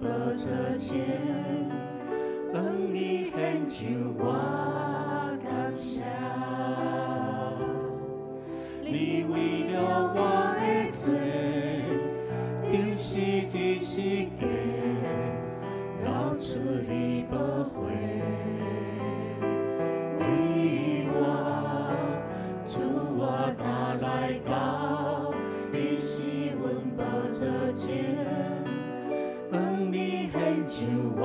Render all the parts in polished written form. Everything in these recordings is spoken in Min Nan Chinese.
阮寶座前，向你獻上我感謝。你為了我的罪，釘死十字架，流出你寶血，為我，主我若來到，你是阮寶座前，向你獻上我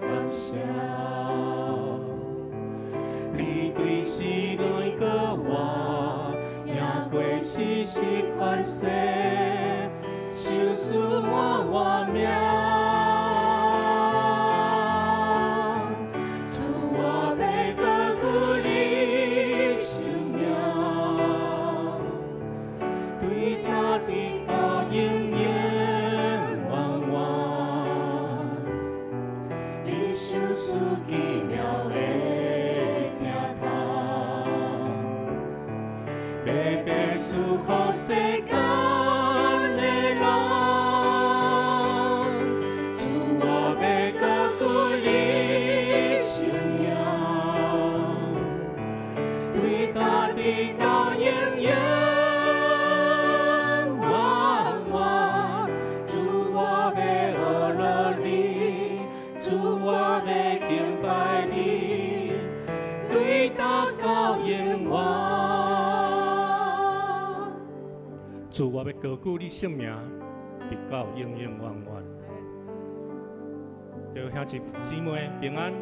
感謝。你對死來過活，贏過死死權勢，賞賜我活命。主我欲高舉你聖名，對大地到永永遠遠。你賞賜奇妙的疼痛，白白賜予世間的人。主我欲高舉你聖名，對大地到永永遠遠。主我欲阿羅你，主我欲敬拜你，對大到永遠。主，我欲高舉你聖名，直到永永遠遠。各位兄弟姊妹平安，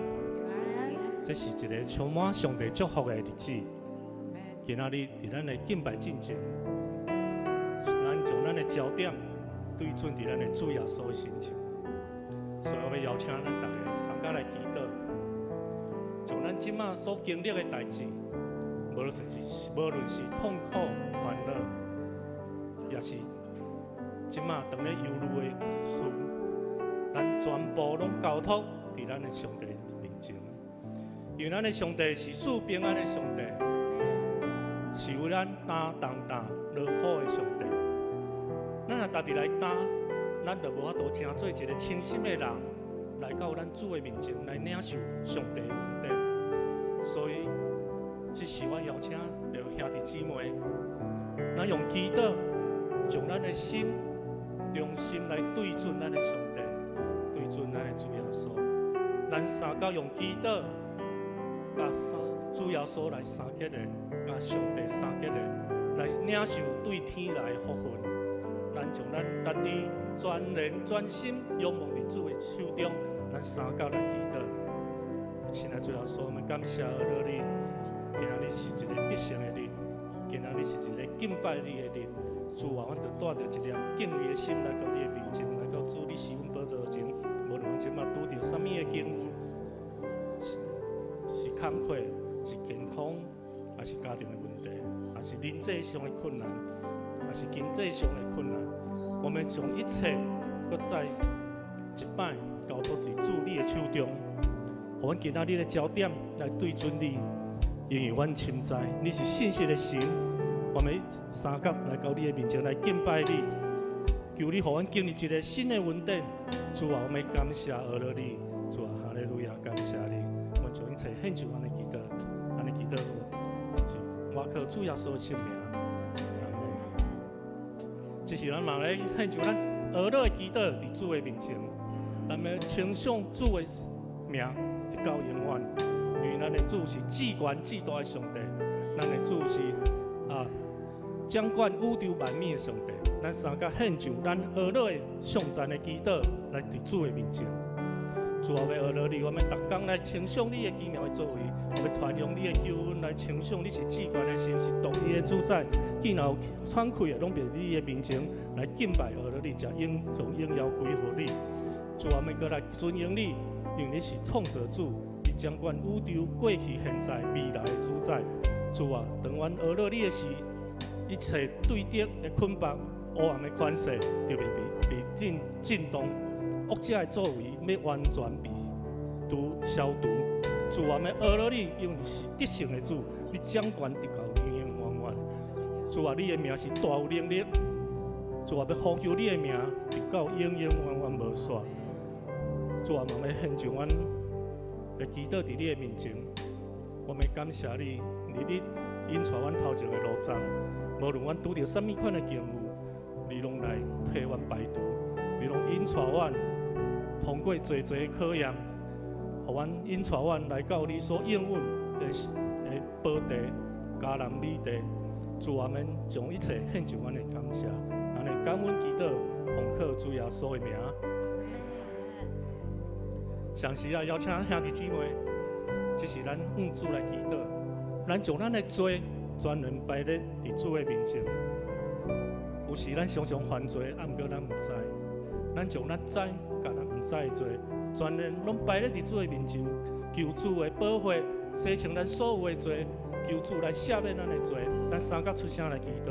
這是一个充滿上帝祝福的日子。今仔日佇咱的敬拜進前，咱將咱的焦點對準佇咱的主耶穌的身上。所以我欲邀請咱逐家相佮來祈禱，將咱這馬所經歷的代誌，無論是痛苦、煩惱，也是這馬當咧憂慮的事，咱全部攏交託佇咱的上帝面前。因為咱的上帝是賜平安的上帝，是為咱擔重擔勞苦的上帝。咱若家己來擔，咱就無法度成做一个清心的人，來到咱主的面前來領受上帝的恩典。所以，這時我邀請著兄弟姊妹，咱用祈禱，將咱的心重新來對準咱的上帝，對準咱的主耶穌。咱相佮用祈禱，佮主耶穌來相結連，佮上帝相結連，來領受對天來的福分。咱將咱家己全然全心仰望佇主的手中，咱相佮來祈禱。親愛的主耶穌，我們感謝阿羅你，今仔日是一个得勝的日，今仔日是一个敬拜你的日。主啊，阮就帶著一念敬畏的心來到你的面前，來到主你施恩寶座前。無論阮這馬拄著啥物的境遇，是工課，是健康，抑是家庭的問題，抑是人際上的困難，抑是經濟上的困難，我們將一切閣再一擺交託佇主你的手中，予阮今仔日的焦點來對準你，因為阮深知你是信實的神，我們相佮來到你的面前來敬拜你，求你予阮經歷一个新的恩典。主啊，我們感謝阿羅你，主啊，哈利路亞，感謝你。阮將一切獻上按呢祈禱，按呢祈禱是我靠主耶穌的聖名，阿們。這是咱嘛來獻上咱阿羅的祈禱，佇主的面前，咱欲稱頌主的名，直到永遠。因為咱的主是至懸至大的上帝，咱的主是掌管宇宙萬物的上帝。咱相佮獻上咱阿羅的頌讚的祈禱，來佇主的面前。主啊，欲阿羅你，我們逐工來稱頌你的奇妙的作為，我欲傳揚你的救恩，來稱頌你是至懸的神，是獨一的主宰。見有喘氣的，攏佇你的面前來敬拜阿羅你，將榮耀歸予你。主啊，欲閣來尊榮你，因為你是創造主，你掌管宇宙過去、現在、未來的主宰。主啊，當阮阿羅你的時，一切對敵的捆綁、黑暗的權勢，就會被震動。惡者的作為欲完全被除消除。主啊，欲阿羅你，因為你是得勝的主，你掌權直到永永遠遠。主啊，你的名是大有能力。主啊，欲呼求你的名，直到永永遠遠無煞。主啊，嘛欲獻上阮的祈禱佇你的面前。我們感謝你，日日引帶阮頭前的路障，無論阮拄著啥物款的境遇，你攏來替阮排除，你攏引帶阮通過濟濟的考驗，予阮引帶阮來到你所應允的寶地，迦南美地。主啊，們將一切獻上阮的感謝，按呢感恩祈禱，奉靠主耶穌的名。同時啊，邀請兄弟姊妹，這是咱向主來祈禱，咱將咱的罪全然擺佇主的面前。有時咱常常犯罪，啊，毋過咱毋知。咱將咱知佮咱毋知的罪，全然攏擺佇主的面前，求主的寶血洗清咱所有的罪，求主來赦免咱的罪。咱三甲出聲來祈禱。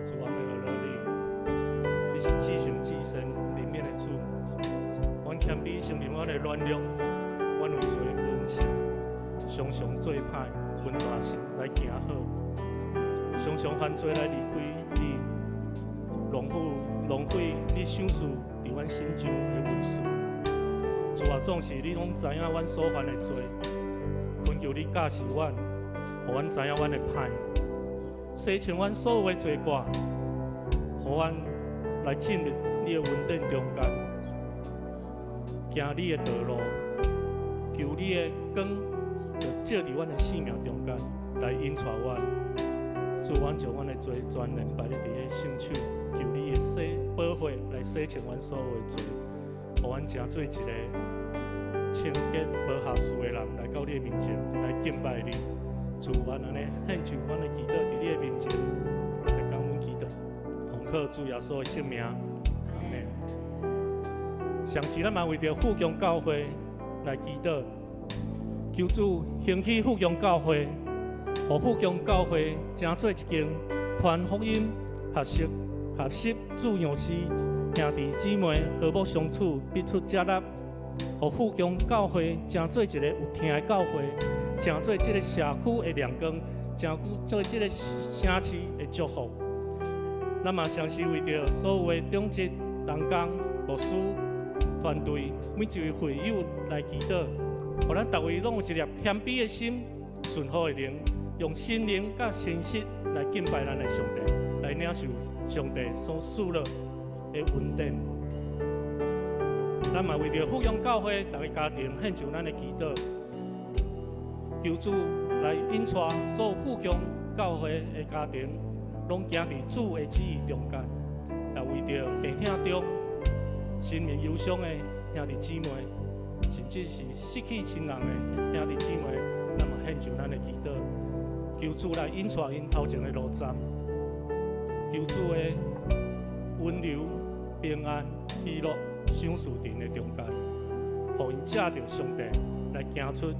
主啊，我們阿你，你是至聖至聖憐憫的主。阮謙卑承認阮的軟弱，阮有罪本性，常常做歹，分大心來行好，常常犯罪來離開你，浪費你賞賜佇阮身上的恩賜。主啊，縱使你攏知影阮所犯的罪，懇求你教示阮，予阮知影阮的歹，洗清阮所有的罪過，予阮來進入你的恩典中間，行你的道路，求你的光就照佇阮的生命中間來引帶阮。主，阮將阮的罪全然擺佇你的聖手，求你的洗寶血來洗清阮所有的罪，予阮成做一個清潔無瑕疵的人，來到你的面前來敬拜你。主，阮按呢獻上阮的祈禱佇你的面前，來感恩祈禱，奉靠主耶穌的聖名，阿們。同時，咱嘛為著富強教會來祈禱，求主興起富強教會，予富強教會成做一間傳福音、學習主樣式、兄弟姊妹和睦相處、彼此接納，予富強教會成做一個有疼的教會，成做這個社區的亮光，成做這個城市的祝福。咱嘛同時為著所有的長執、同工、牧師、團隊，每一位會友來祈禱，予咱逐位攏有一粒謙卑的心、順服的靈，用心靈佮誠實來敬拜咱的上帝，來領受上帝所賜落的恩典。咱嘛為著富強教會逐个家庭獻上咱的祈禱，求主來引帶所有富強教會的家庭，攏行佇主的旨意中間。也為著病痛中生命憂傷的兄弟姊妹，甚至是失去親人的兄弟姊妹，咱嘛獻上咱的祈禱，求主來引帶𪜶頭前的路站，求主的溫柔、平安、喜樂賞賜佇𪜶的中間，予𪜶藉著上帝來行出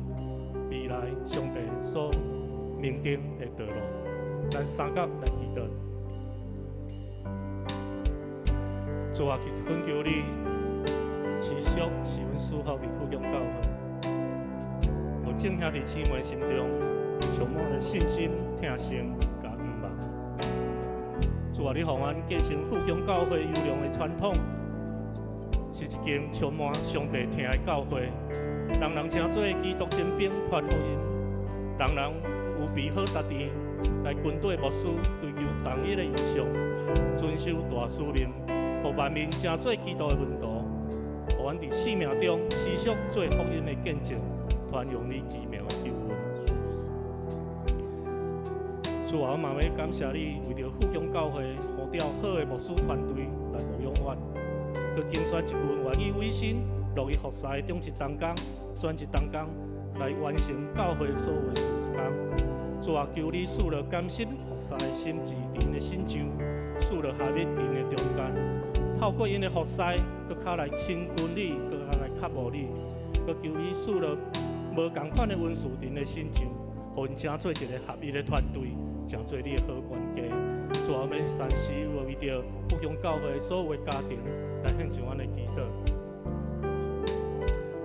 未來上帝所命定的道路。咱三甲來祈禱。主啊，去懇求你，持續是阮賜福佇富強教會，予眾兄弟姊妹心中充滿了信心、疼惜佮向望。主啊，你予阮繼承富強教會優良的傳統，是一間充滿上帝疼的教會，人人成做基督精兵傳福音，人人有備好家己來跟綴牧師追求同一的異象，遵守大使命，予萬民成做基督的門徒，予阮佇生命中持續做福音的見證，傳揚你奇妙的救恩。主啊，我嘛欲感謝你，為著富強教會呼召好的牧師團隊來牧養阮，閣揀選一群願意委身、樂意服侍的長執同工、專職同工，來完成教會所有的事工。主啊，求你賜落甘心服侍的心志佇𪜶的身上，賜落合一佇𪜶的中間。透過𪜶的服侍，閣較來親近你，閣較來渴慕你，閣求你賜落無仝款的恩賜佇𪜶的身上，予𪜶成做一個合一的團隊，成做你的好管家。主啊，我們三時為著富強教會所有的家庭來獻上阮的祈禱。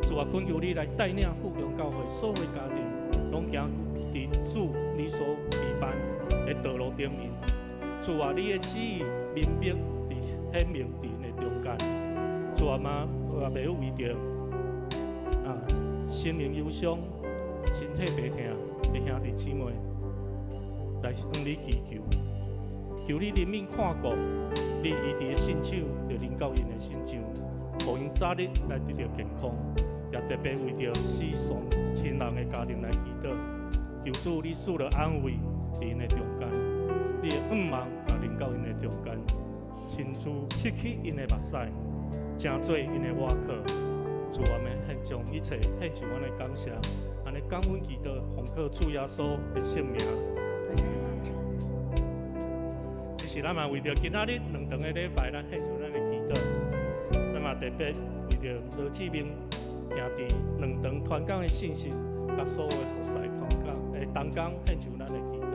主啊，懇求你來帶領富強教會所有的家庭，攏行佇主你所預辦的道路頂面。主啊，你的旨意明白佇顯明佇𪜶的中間。主啊，嘛也袂為著生命憂傷、身體病痛的兄弟姊妹來向你祈求，求你憐憫看顧，你醫治的聖手就臨到𪜶的身上，予𪜶早日來得著健康。也特別為著死喪親人的家庭來祈禱，求主你賜予安慰佇𪜶的中間，你的向望也臨到𪜶的中間，親自拭去𪜶的目屎，成做𪜶的倚靠。主，我們獻上一切，獻上阮的感謝，按呢感恩祈禱，奉靠主耶穌的聖名。這是咱嘛為著今仔日兩頓的禮拜，咱獻上咱的祈禱。咱嘛特別為著羅志明兄弟兩頓傳講的信息，佮所有的服侍同工的同工獻上咱的祈禱。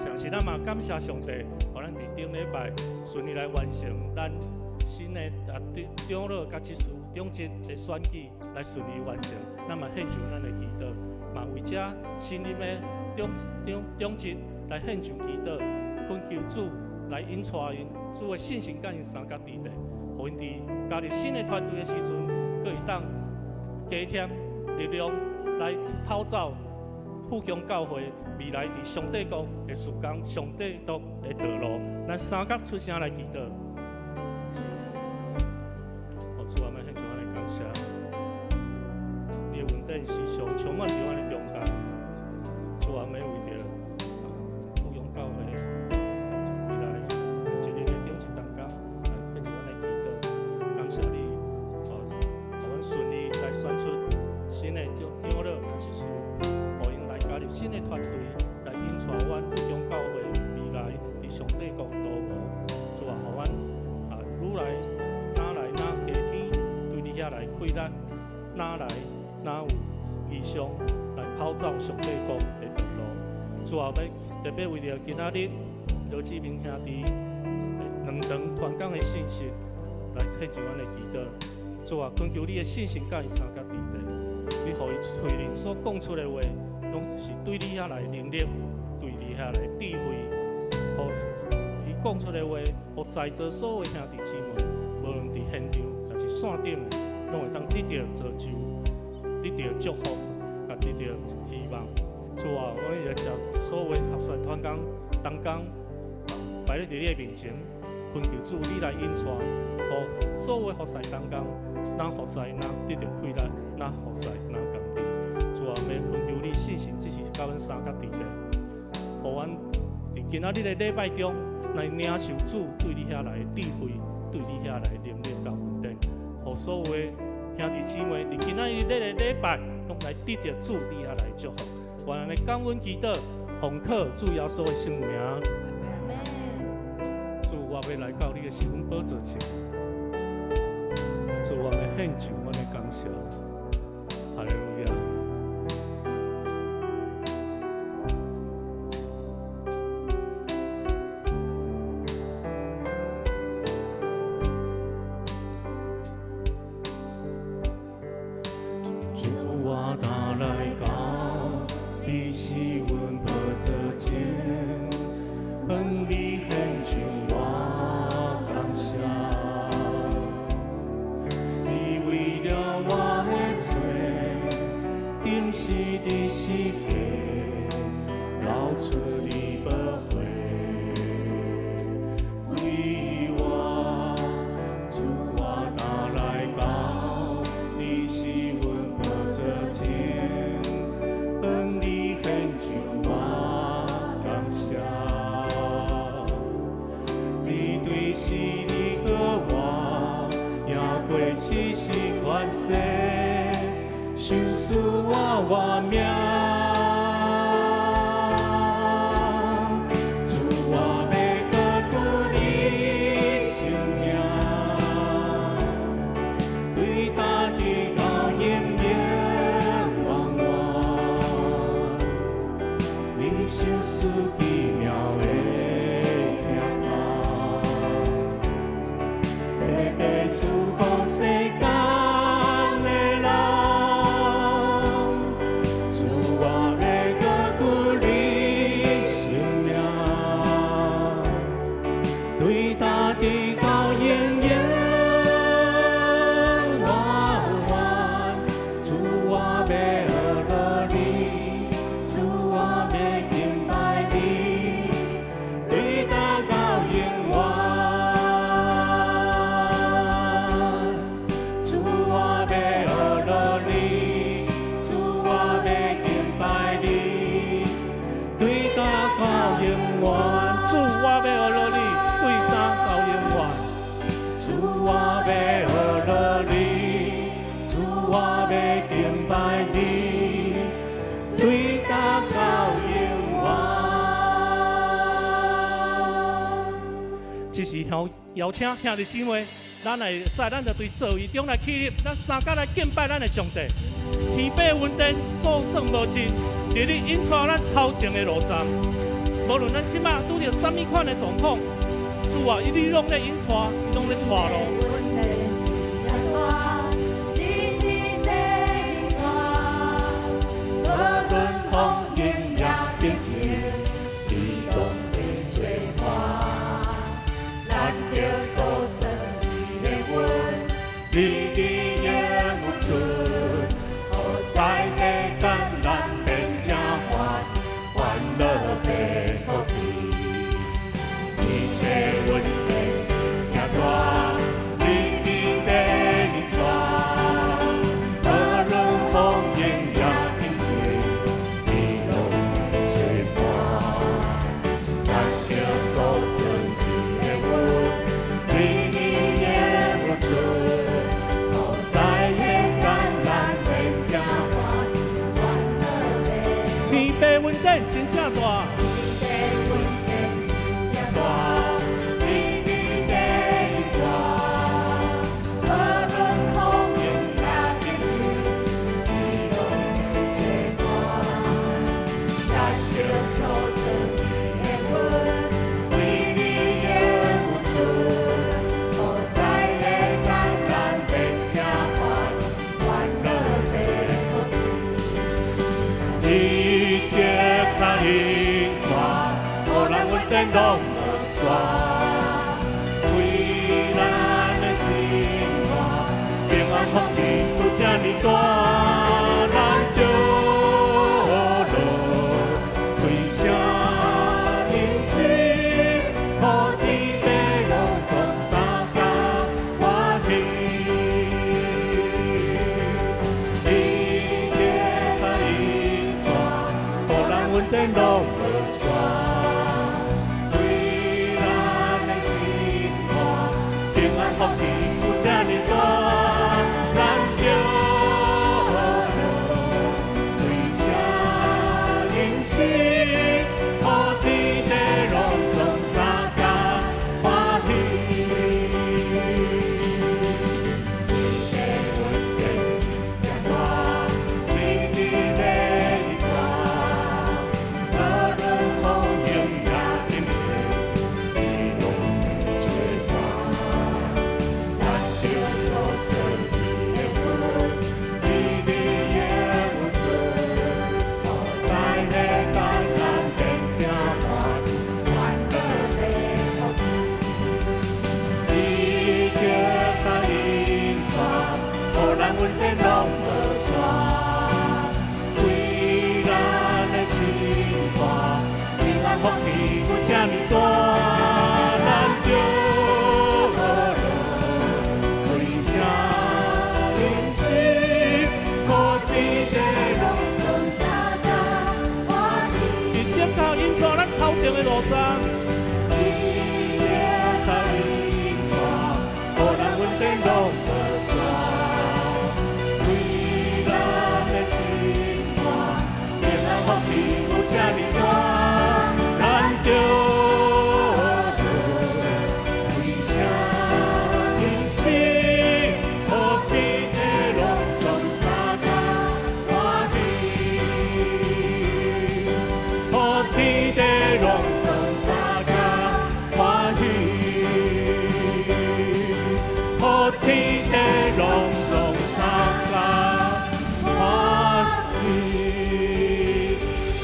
同時，咱嘛感謝上帝，予咱佇頂禮拜順利來完成咱新的長老佮執事長執的選舉，來順利完成。咱嘛獻上咱的祈禱，嘛為這新任的長長長執來獻上祈禱，懇求主來引帶𪜶，主的信心佮𪜶相佮佇咧，予𪜶佇加入新的團隊的時陣，閣會當加添力量來跑走富強教會未來佇上帝國的事工、上帝國的道路。咱三角出聲來祈禱。主，我們獻上咱的感謝，你的恩典時常充滿佇阮的中間。主，我們為著富強教會未來一日的長執同工來獻上咱的祈禱，感謝你，予阮順利來選出新的長老佮執事，予𪜶來加入新的團隊，來引帶阮富強教會未來佇上帝國道路。主啊，予阮愈來若來若加添對你遐來氣力，若來若有異象來跑走上帝國的道路。主啊，欲特別為著今仔日羅志明兄弟兩頓傳講的信息來獻上阮的祈禱。主啊，懇求你的信心佮伊相佮佇咧，你予伊喙裡所講出的話，攏是對你遐來能力，對你遐來智慧，予伊講出的話，予在座所有兄弟姊妹，無論佇現場抑是線頂的，攏會當得著造就，得著祝福，佮得著希望。主啊，阮也將所有服侍同工同工擺佇你的面前，懇求主你來引帶，予所有服侍同工，若服侍若得著氣力，若服侍若共治。主啊，欲懇求你信心，只是佮阮相佮佇咧，予阮佇今仔日的禮拜中來領受主對你遐來的智慧，對你遐來的能力佮恩典，予所有的兄弟姊妹佇今仔日的禮拜，攏來得著主你遐來的祝福。願按呢感恩祈禱，奉靠主耶穌的聖名。主，我欲來到你的施恩寶座前，主，我欲獻上阮的感謝。哈利路亞。主，我若來到你施恩寶座前，向你獻上我感謝。你為了我的罪，釘死佇十架，流出你寶血，為我。主，我若來到你施恩寶座前，向你獻上我感謝。你對死你予我，贏過死死權勢，賞賜我活命。主，我欲高舉你聖名，對大地到永永遠遠。你賞賜奇妙的疼愛，白白賜予世間的人。主，邀邀請兄弟姊妹，咱來使，咱就佇座位中來起立，咱三甲來敬拜咱的上帝。天父恩典所算無盡，日日引帶咱頭前的路障。無論咱這馬拄著啥物款的狀況，主啊，伊你攏咧引帶，伊攏咧帶路。無論風雲也變遷，你攏會做伴。咱著所算的阮，日日也有出，予在的艰難變正歡，歡樂變福氣。一切恩典真大，日日在引帶。無論風雲也變遷，你攏會做伴。咱著所算的阮，日日也有出，予在的艱難變正歡，歡樂變。天父恩典真正大。天父恩典真大，日日在引帶。無論風雲也變遷，你攏會做伴。咱著所算的阮，日日也有出，予在的艱難變正歡，歡樂變福氣。你的腳引帶，予咱恩典攏無煞，為咱的生活平安福氣拄這呢大，咱著落對聲應心，予天地攏總相共歡喜。你的腳引帶，予咱恩典攏無煞，為咱的生活平安福氣有這呢大，咱著落對聲應心，予天地攏總相共歡喜。天父恩典真大，日日在引帶。無論風雲也變遷，你攏會做伴。咱著所算的阮，日日也有出，予在的艱難變正歡，歡樂變福氣。你的腳引帶，予咱恩典攏無煞，為咱的生活平安福氣有這呢大，咱著落對聲應心，予天地攏總相共歡喜。伊的腳引帶咱頭前的路障。你的腳引帶，予咱恩典攏無煞，為咱的生活平安福氣有這呢大，咱著落對聲應心，予天地攏總相共歡喜。予天地攏總相共歡喜，予天地攏總相共歡喜。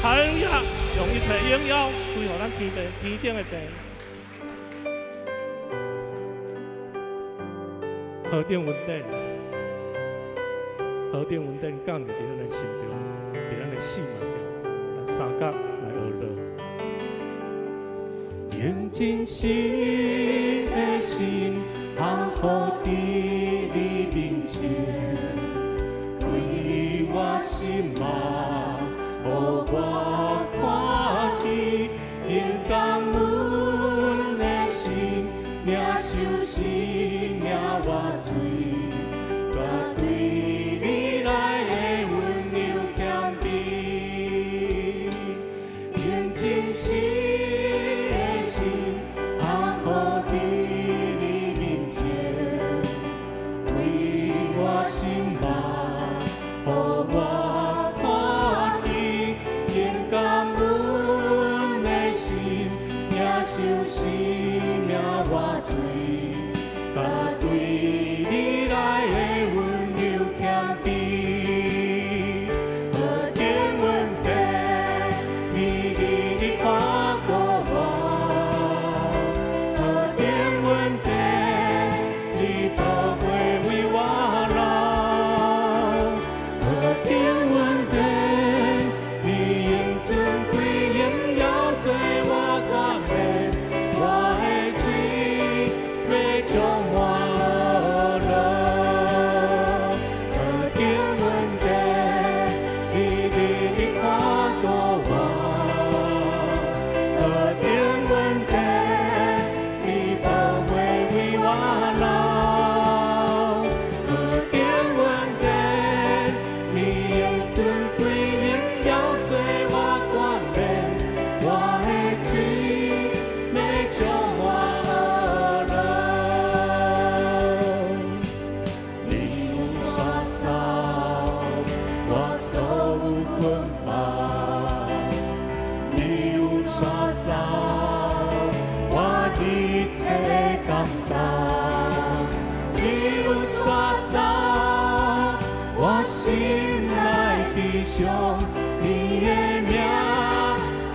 哈利路亞，用一切榮耀歸予咱天父天頂的父。何等恩典，何等恩典降臨佇咱的心中，佇咱的生命中，咱三甲來學樂。用真實的心，降服佇你面前，開我心目，予我看見，用感恩的心，領受生命活水，絕對你來的溫柔謙卑，用真實的心，降服佇佮对你來的溫柔謙卑，何等恩典，你日日看顧我，何等恩典，你寶血為我流，何等恩典，你用尊貴榮耀做我冠冕，我的喙欲充滿樂。何等恩典，你日日看顧我，何等恩典，你寶血為我流，何等恩典，你用尊貴榮耀做我冠冕，我的喙欲充滿樂。你有刷走我所有捆綁，你有刷走我一切擔當，你有刷走我心內悲傷，你的名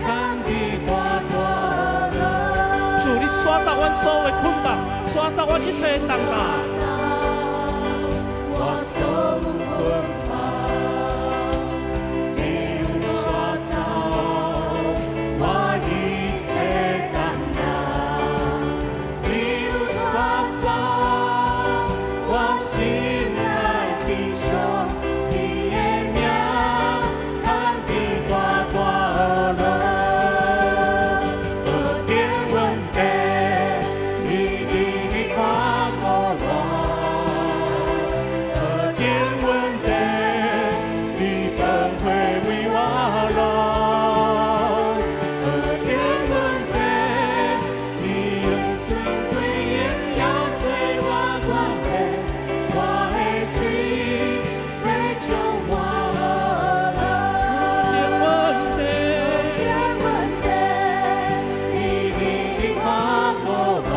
牽伫大大樂。主，你刷走阮所有的捆綁，刷走阮一切的重擔。我所有捆綁，你有刷走我一切擔當，你有刷走我心內悲傷，你的名牽伫大大樂。何等恩典，你日日看顧我，何等恩典，你寶血為我流，何等恩典，你用尊貴榮耀做我冠冕，我的喙欲充滿樂。何等恩典，你日日看顧我，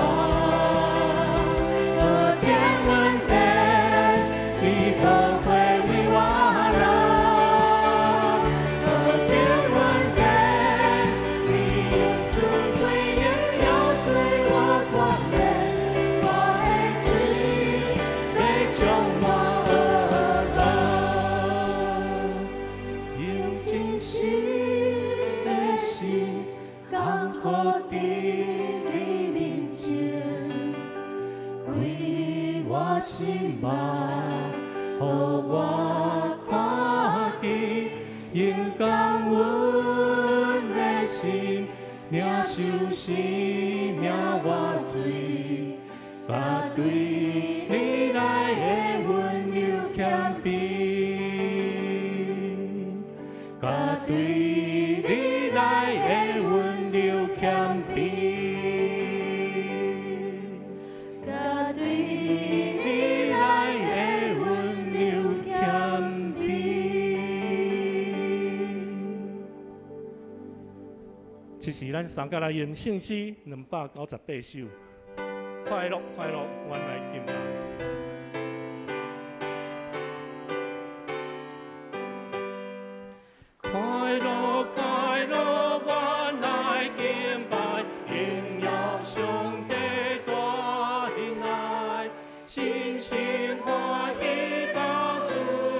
何等恩典，你寶血為我流，何等恩典，你用尊貴榮耀做我冠冕，我的喙欲充滿樂。用真實的心降服佇你面前，開我心目，予我看見，用感恩的心，領受生命活水，佮對你來的溫柔謙卑，佮對你來的溫柔謙卑，佮對你來的溫柔謙卑。這是咱三個來用聖詩298首，快樂快樂，阮來敬拜。快樂快樂，阮來敬拜，榮耀上帝大恩愛，心心歡喜到主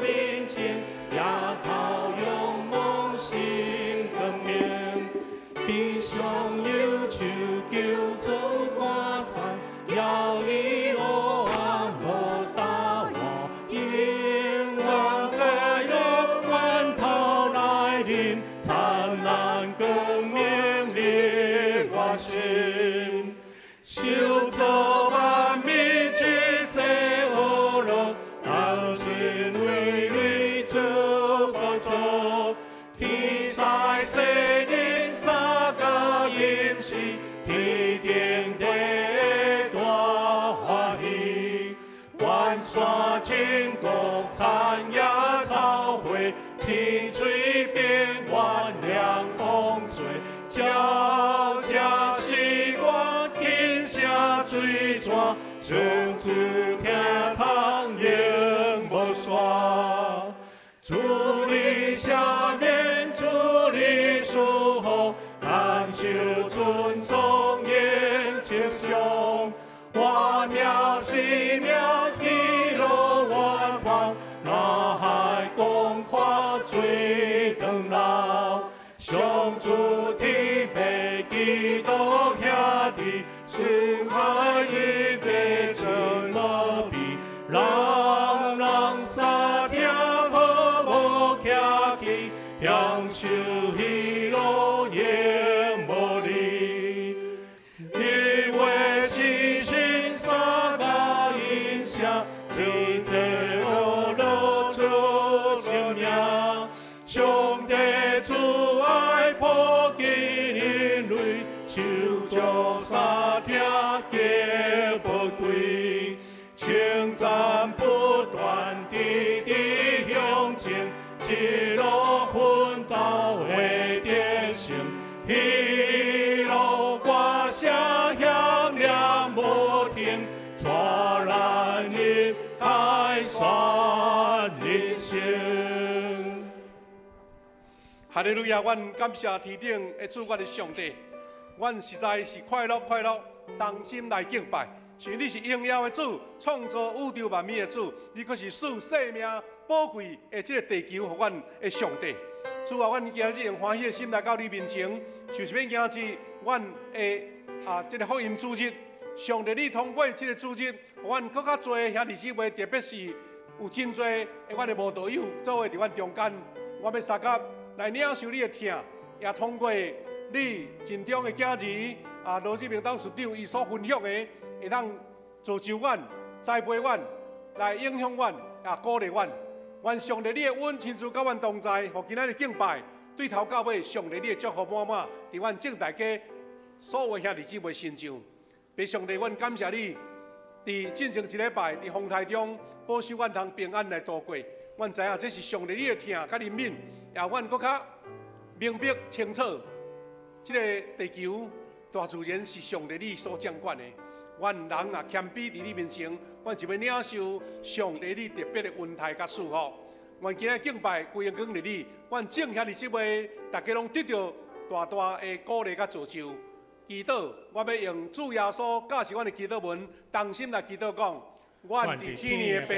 面前，額頭勇猛心光明，悲傷憂愁求做趕散，搖你黑暗無答案，永遠快樂源頭來臨，燦爛光明入我心，受造萬民一齊學樂，同心為你主寶座，天使世人三甲吟詩，天頂的大歡喜，萬山深谷田野草花，青翠平原涼風吹，悄悄時光天聲水泉，上主疼痛永无煞。主你赦免，主你赐福，感受尊崇延千上。活命生命，喜乐源泉，那海广阔水长流。上主天父基督兄弟，慈爱伊的真无比，人人三听好无客气，享受喜乐永无离。你话是神三加音声，一切恶乐出生命。上帝慈爱普及人类，受足三听皆宝贵，称赞不断，直直向前，一路奋斗会得成。喜乐歌声响亮无停，带咱入凯旋人生。哈利路亚！阮感谢天顶的主，阮的上帝，阮实在是快乐快乐，同心来敬拜。是你是荣耀的主，创造宇宙万物的主，你阁是赐生命宝贵的这个地球予阮的上帝。主啊，阮今日用欢喜的心来到你面前，就是欲迎接阮的这个福音主日。上帝，你通过这个主日，予阮阁较济兄弟姊妹，特别是有真济的阮的慕道友做伙伫阮中间，我欲相佮来领受你的疼，也通过你尽忠的囝儿罗志明董事长伊所分享的，会当造就阮、栽培阮、来影响阮、也鼓励阮。愿上帝你的恩亲自佮阮同在，予今仔日敬拜对头到尾，上帝你的祝福满满，伫阮众大家所有兄弟姊妹身上。父上帝，阮感谢你，伫进前一礼拜伫风台中保守阮通平安来度过。阮知影这是上帝你的疼佮怜悯，也阮阁较明白清楚，这个地球大自然是上帝你所掌管的。阮人若谦卑伫你面前，阮就欲领受上帝你特别的恩待佮赐福。愿今日敬拜归荣光予你，阮众兄弟姊妹大家拢得到大大的鼓励佮造就。祈祷，我欲用主耶稣教示阮的祈祷文，同心来祈祷讲：阮伫天的父，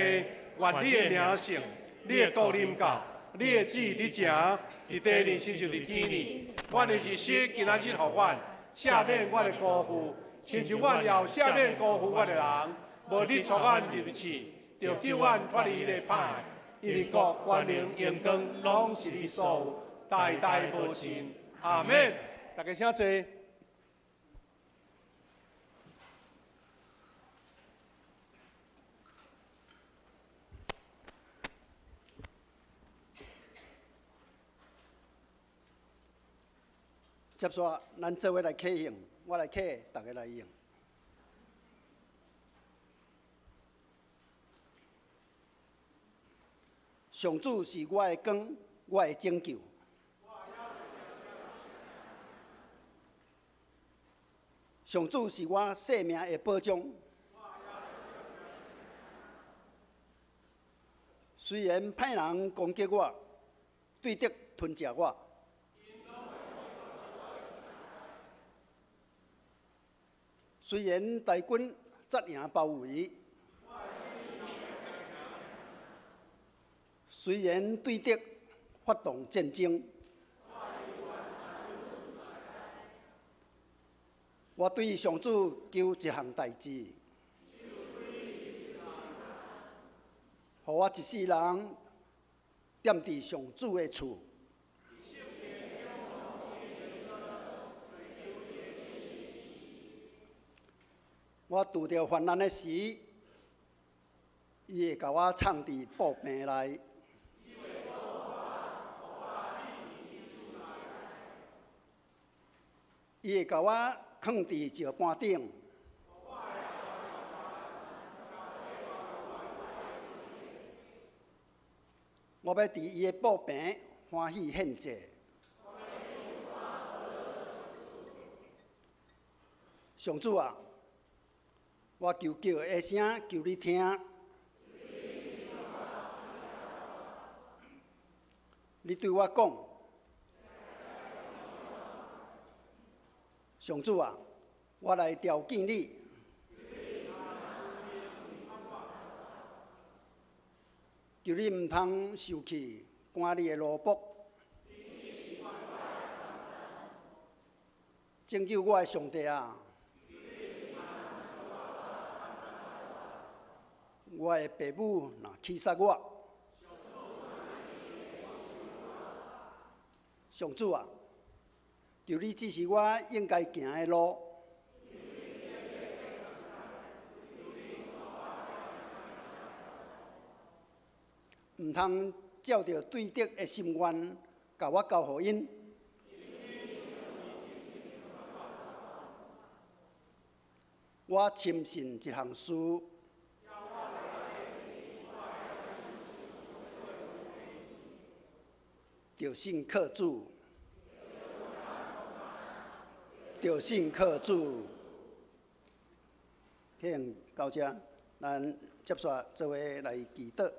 愿你的名圣，你的国临到，你的旨意行，伫地面亲像伫天里。阮的日食今仔日予阮，赦免阮的辜负，亲像阮也有赦免辜负阮的人。无你带阮入试，著救阮脱离彼个歹。因为国、权能、荣光，拢是你所有，代代无尽。阿们。大家请坐。接续，咱做伙来启用，我来启，大家来用。上主是我的光，我的拯救。上主是我生命的保障。虽然歹人攻击我，对敌吞食我。虽然大军扎营包围，虽然对敌发动战争，我对上主求一项代志，予我一世人踮伫上主的厝。我拄著患难的时，伊会共我藏伫布棚内。伊会共我囥伫石板顶。我欲伫伊的布棚欢喜献祭。上主啊，我求叫的聲，求你聽。你對我講，上主啊，我來召見你。求你毋通受氣，趕你的奴僕。拯救我的上帝啊！我的爸母若欺殺我，上主啊，求你指示我應該行的路。毋通照著對敵的心願，共我交予𪜶。我深信一項事，著信靠主，著信靠主。聽到這，咱接續做伙來祈禱。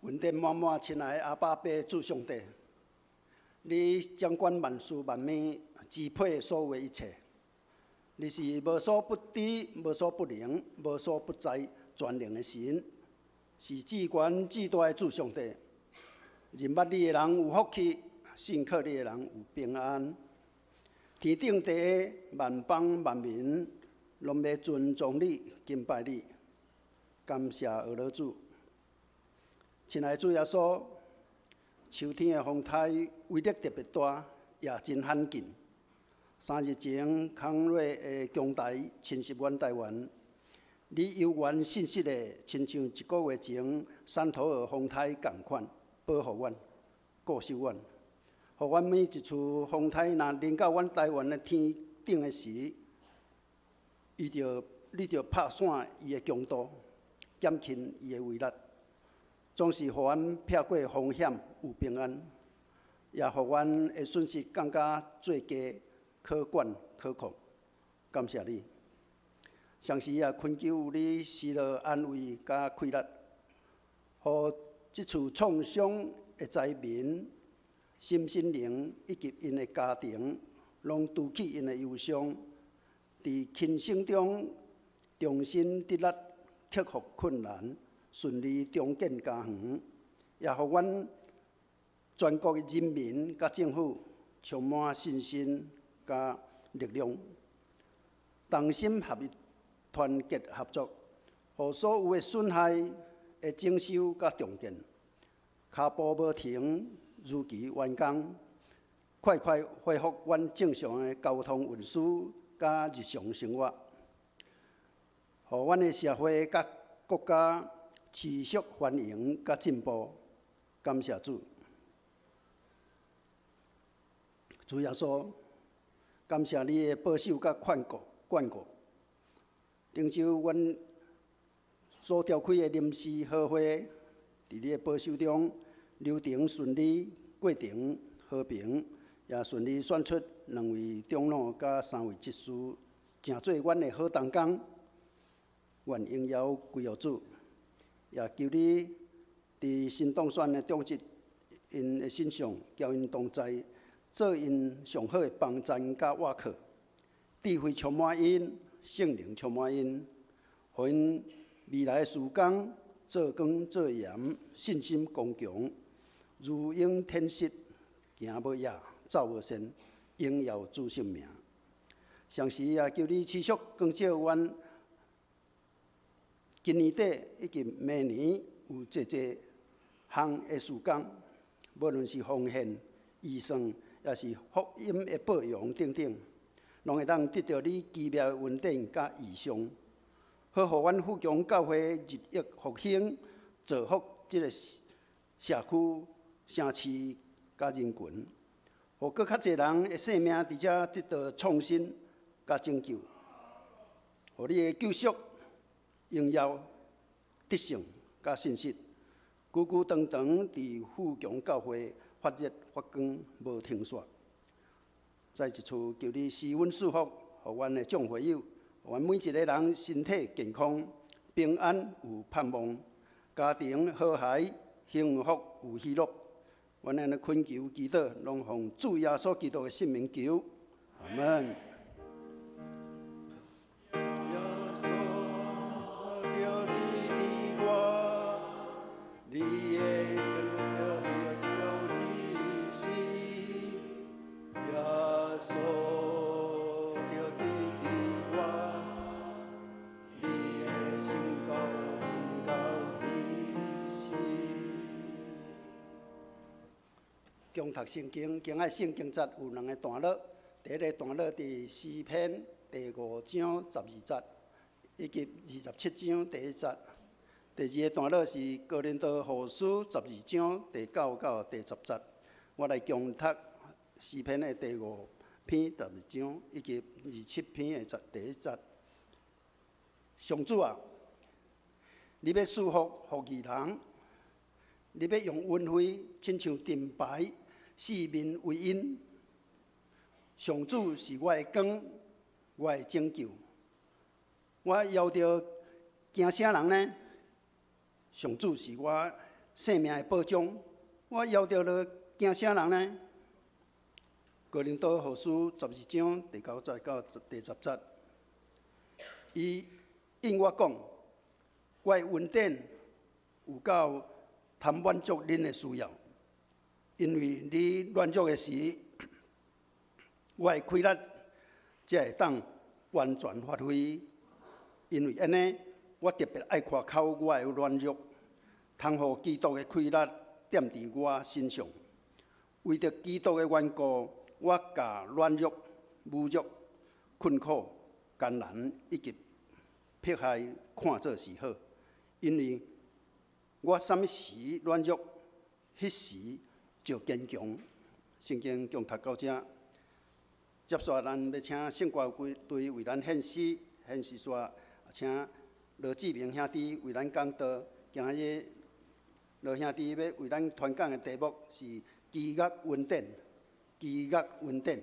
恩典滿滿，親愛的阿爸父主上帝，你掌管萬事萬物，支配所有一切。你是無所不知、無所不能、無所不在、全能的神，是至懸至大的主上帝。認捌你的人有福氣，信靠你的人有平安。天頂地萬邦萬民，攏欲尊崇你、敬拜你，感謝阿羅主。親愛的主耶穌，秋天的風颱威力特別大，也真罕見。3日前，康瑞的強台侵襲阮台灣，你猶原信實的，親像一個月前山頭爾風颱仝款，保護阮、顧守阮，予阮每一次風颱若臨到阮台灣的天頂的時，你就拍散伊的強度，減輕伊的威力。總是予阮避過風險，有平安，也予阮的損失降甲最低，可管可控。感謝你，同時也懇求你施予安慰佮氣力，予這次創傷的災民心身靈以及𪜶的家庭，攏除去𪜶的憂傷，佇輕生中重新得力，克服困難。順利重建家園，也予阮全國的人民佮政府充滿信心佮力量，同心合意、團結合作，予所有的損害的整修佮重建，跤步無停，如期完工，快快恢復阮正常的交通運輸佮日常生活，予阮的社會佮國家持續繁榮佮進步，感謝主。主耶穌，感謝你的保守佮看顧、眷顧。頂週阮所召開的臨時好會，佇你的保守中，流程順利，過程和平，也順利選出2位長老佮3位執事，成做阮的好同工。願榮耀歸予主。也求你佇新當選的長執𪜶的身上，交𪜶同在，做𪜶上好的幫贊佮倚靠，智慧充滿𪜶，聖靈充滿𪜶，予𪜶未來的時光做光做鹽，信心剛強，如鷹展翅，行無野，走無線，榮耀主聖名。同時也求你持續光照阮。今年底以及明年有濟濟項的事工，無論是奉獻、預算，抑是福音的報揚等等，攏會當得著你奇妙的恩典佮異象，好予阮富強教會日益復興，造福這個社區、城市佮人群，予閣較濟人的生命佇遮得到創新佮拯救，予你的救贖榮耀、得勝佮信實，久久長長佇富強教會發熱發發光無停煞。再一次求你施恩賜福，予阮的眾會友，予阮每一个人身體健康、平安有盼望，家庭和諧、幸福有喜樂。阮按呢懇求祈禱，攏奉主耶穌基督的聖名求，阿門。耶穌就記得我，你的聖召到這時，耶穌就記得我，你的聖國臨到彼時。共讀聖經，今仔聖經節有兩个段落。第一个段落佇詩篇第五章十二節，以及27章第一節。第二个段落是哥林多後書十二章第九到第十節。我來共讀詩篇的第五篇十二章，以及27篇的第一節。上主啊，你欲賜福予義人，你欲用恩惠親像盾牌，四面圍𪜶。上主是我的光，我的拯救。我猶著驚啥人呢？上主是我性命的保障，我猶著落驚啥人呢？哥林多後書十二章第九節到第十節，伊應我講，我的恩典有夠堪滿足恁的需要，因為你軟弱的時，我的氣力才會當完全發揮。因為按呢，我特別愛誇口我的軟弱，通予基督的氣力踮佇我身上。為著基督的緣故，我共軟弱、侮辱、困苦、艱難以及迫害看做是好，因為我啥物時軟弱，彼時就堅強。聖經共讀到這，接續咱欲請聖歌隊為咱獻詩，獻詩煞請羅志明兄弟為咱講道。今日羅兄弟欲為咱傳講的題目是基督恩典，基督恩典。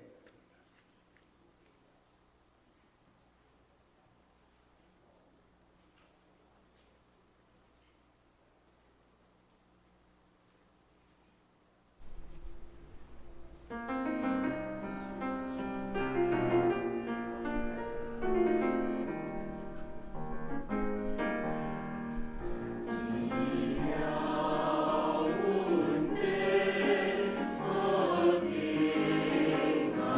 奇妙恩典，何等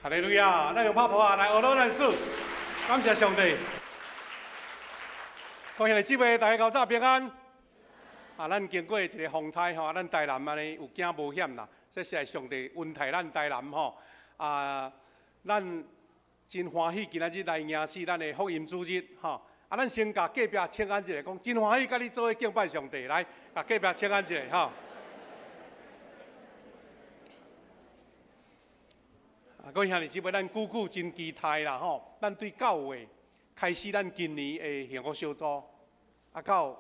哈利路亞！咱用拍噗仔來學咱主，感謝上帝。各位兄弟姊妹，大家較早平安。啊，咱經過一个風颱吼，咱台南按呢有驚無險啦。這是上帝恩待咱台南吼。啊，咱真歡喜今仔日來迎接咱的福音主日吼。啊，咱先共隔壁請安一下，講真歡喜佮你做伙敬拜上帝，來，共隔壁請安一下吼。啊，各位兄弟姊妹，咱久久真期待啦吼！咱對9月開始，咱今年的幸福小組，啊到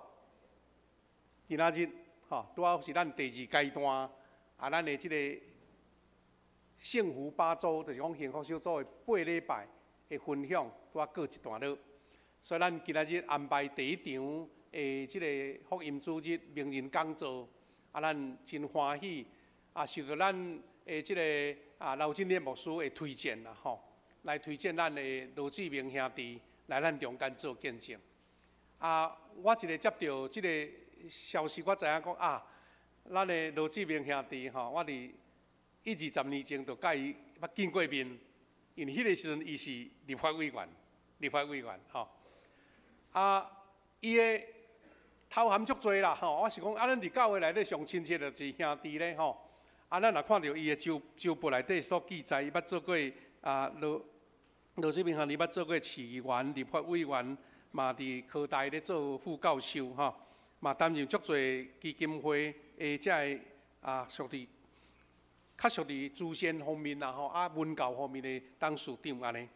今仔日吼，拄好是咱第二階段，啊，咱的這個幸福八週，就是講幸福小組的8禮拜的分享，拄好過一段落。所以咱今仔日安排第一場的這個福音主日名人講座，啊，咱真歡喜，啊，受到咱的這個啊劉振烈牧師的推薦啦，吼，來推薦咱的羅志明兄弟來咱中間做見證。啊，我一个接著這個消息，我知影講啊，咱的羅志明兄弟吼，我佇一二十年前就佮伊捌見過面，因為彼个時陣伊是立法委員，立法委員吼。啊，伊的頭銜足濟啦，吼！我是講啊，咱佇教會內底上親切就是兄弟咧，吼。啊，咱若看著伊的周周報內底所記載，伊捌做過啊羅羅志明兄弟捌做過市議員、立法委員，嘛佇科大咧做副教授，吼，嘛擔任足濟基金會的這个啊屬佇較屬佇慈善方面啦，吼啊文教方面的董事長按呢。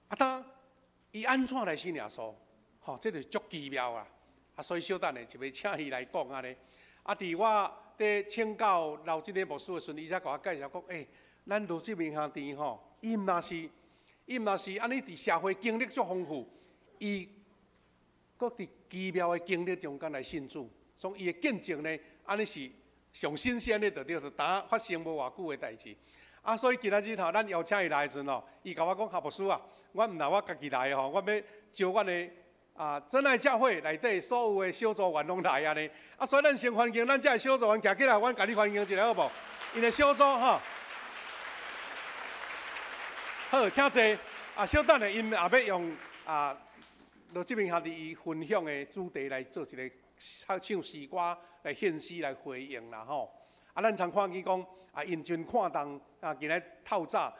啊，當伊按怎來信耶穌？吼，這就足奇妙啊！啊，所以小等下就欲請伊來講按呢。啊，佇我佇請教劉振烈牧師的時陣，伊才共我介紹講：欸，咱羅志明兄弟吼，伊毋若是按呢佇社會經歷足豐富，伊閣佇奇妙的經歷中間來信主，所以伊的見證呢，按呢是上新鮮的，就對，是呾發生無偌久的代誌。啊，所以今仔日吼，咱邀請伊來的時陣吼，伊共我講：哈牧師啊，我毋若我家己來吼，我欲招阮的啊真愛教會內底所有的小組員攏來按呢。啊，所以咱先歡迎咱遮的小組員徛起來，阮共你歡迎一下好無？𪜶的小組吼，好，請坐。啊，小等下，𪜶也欲用啊羅志明兄弟伊分享的主題來做一个唱詩歌來獻詩來回應啦吼。啊，咱常看見講啊，𪜶真看重啊，今日透早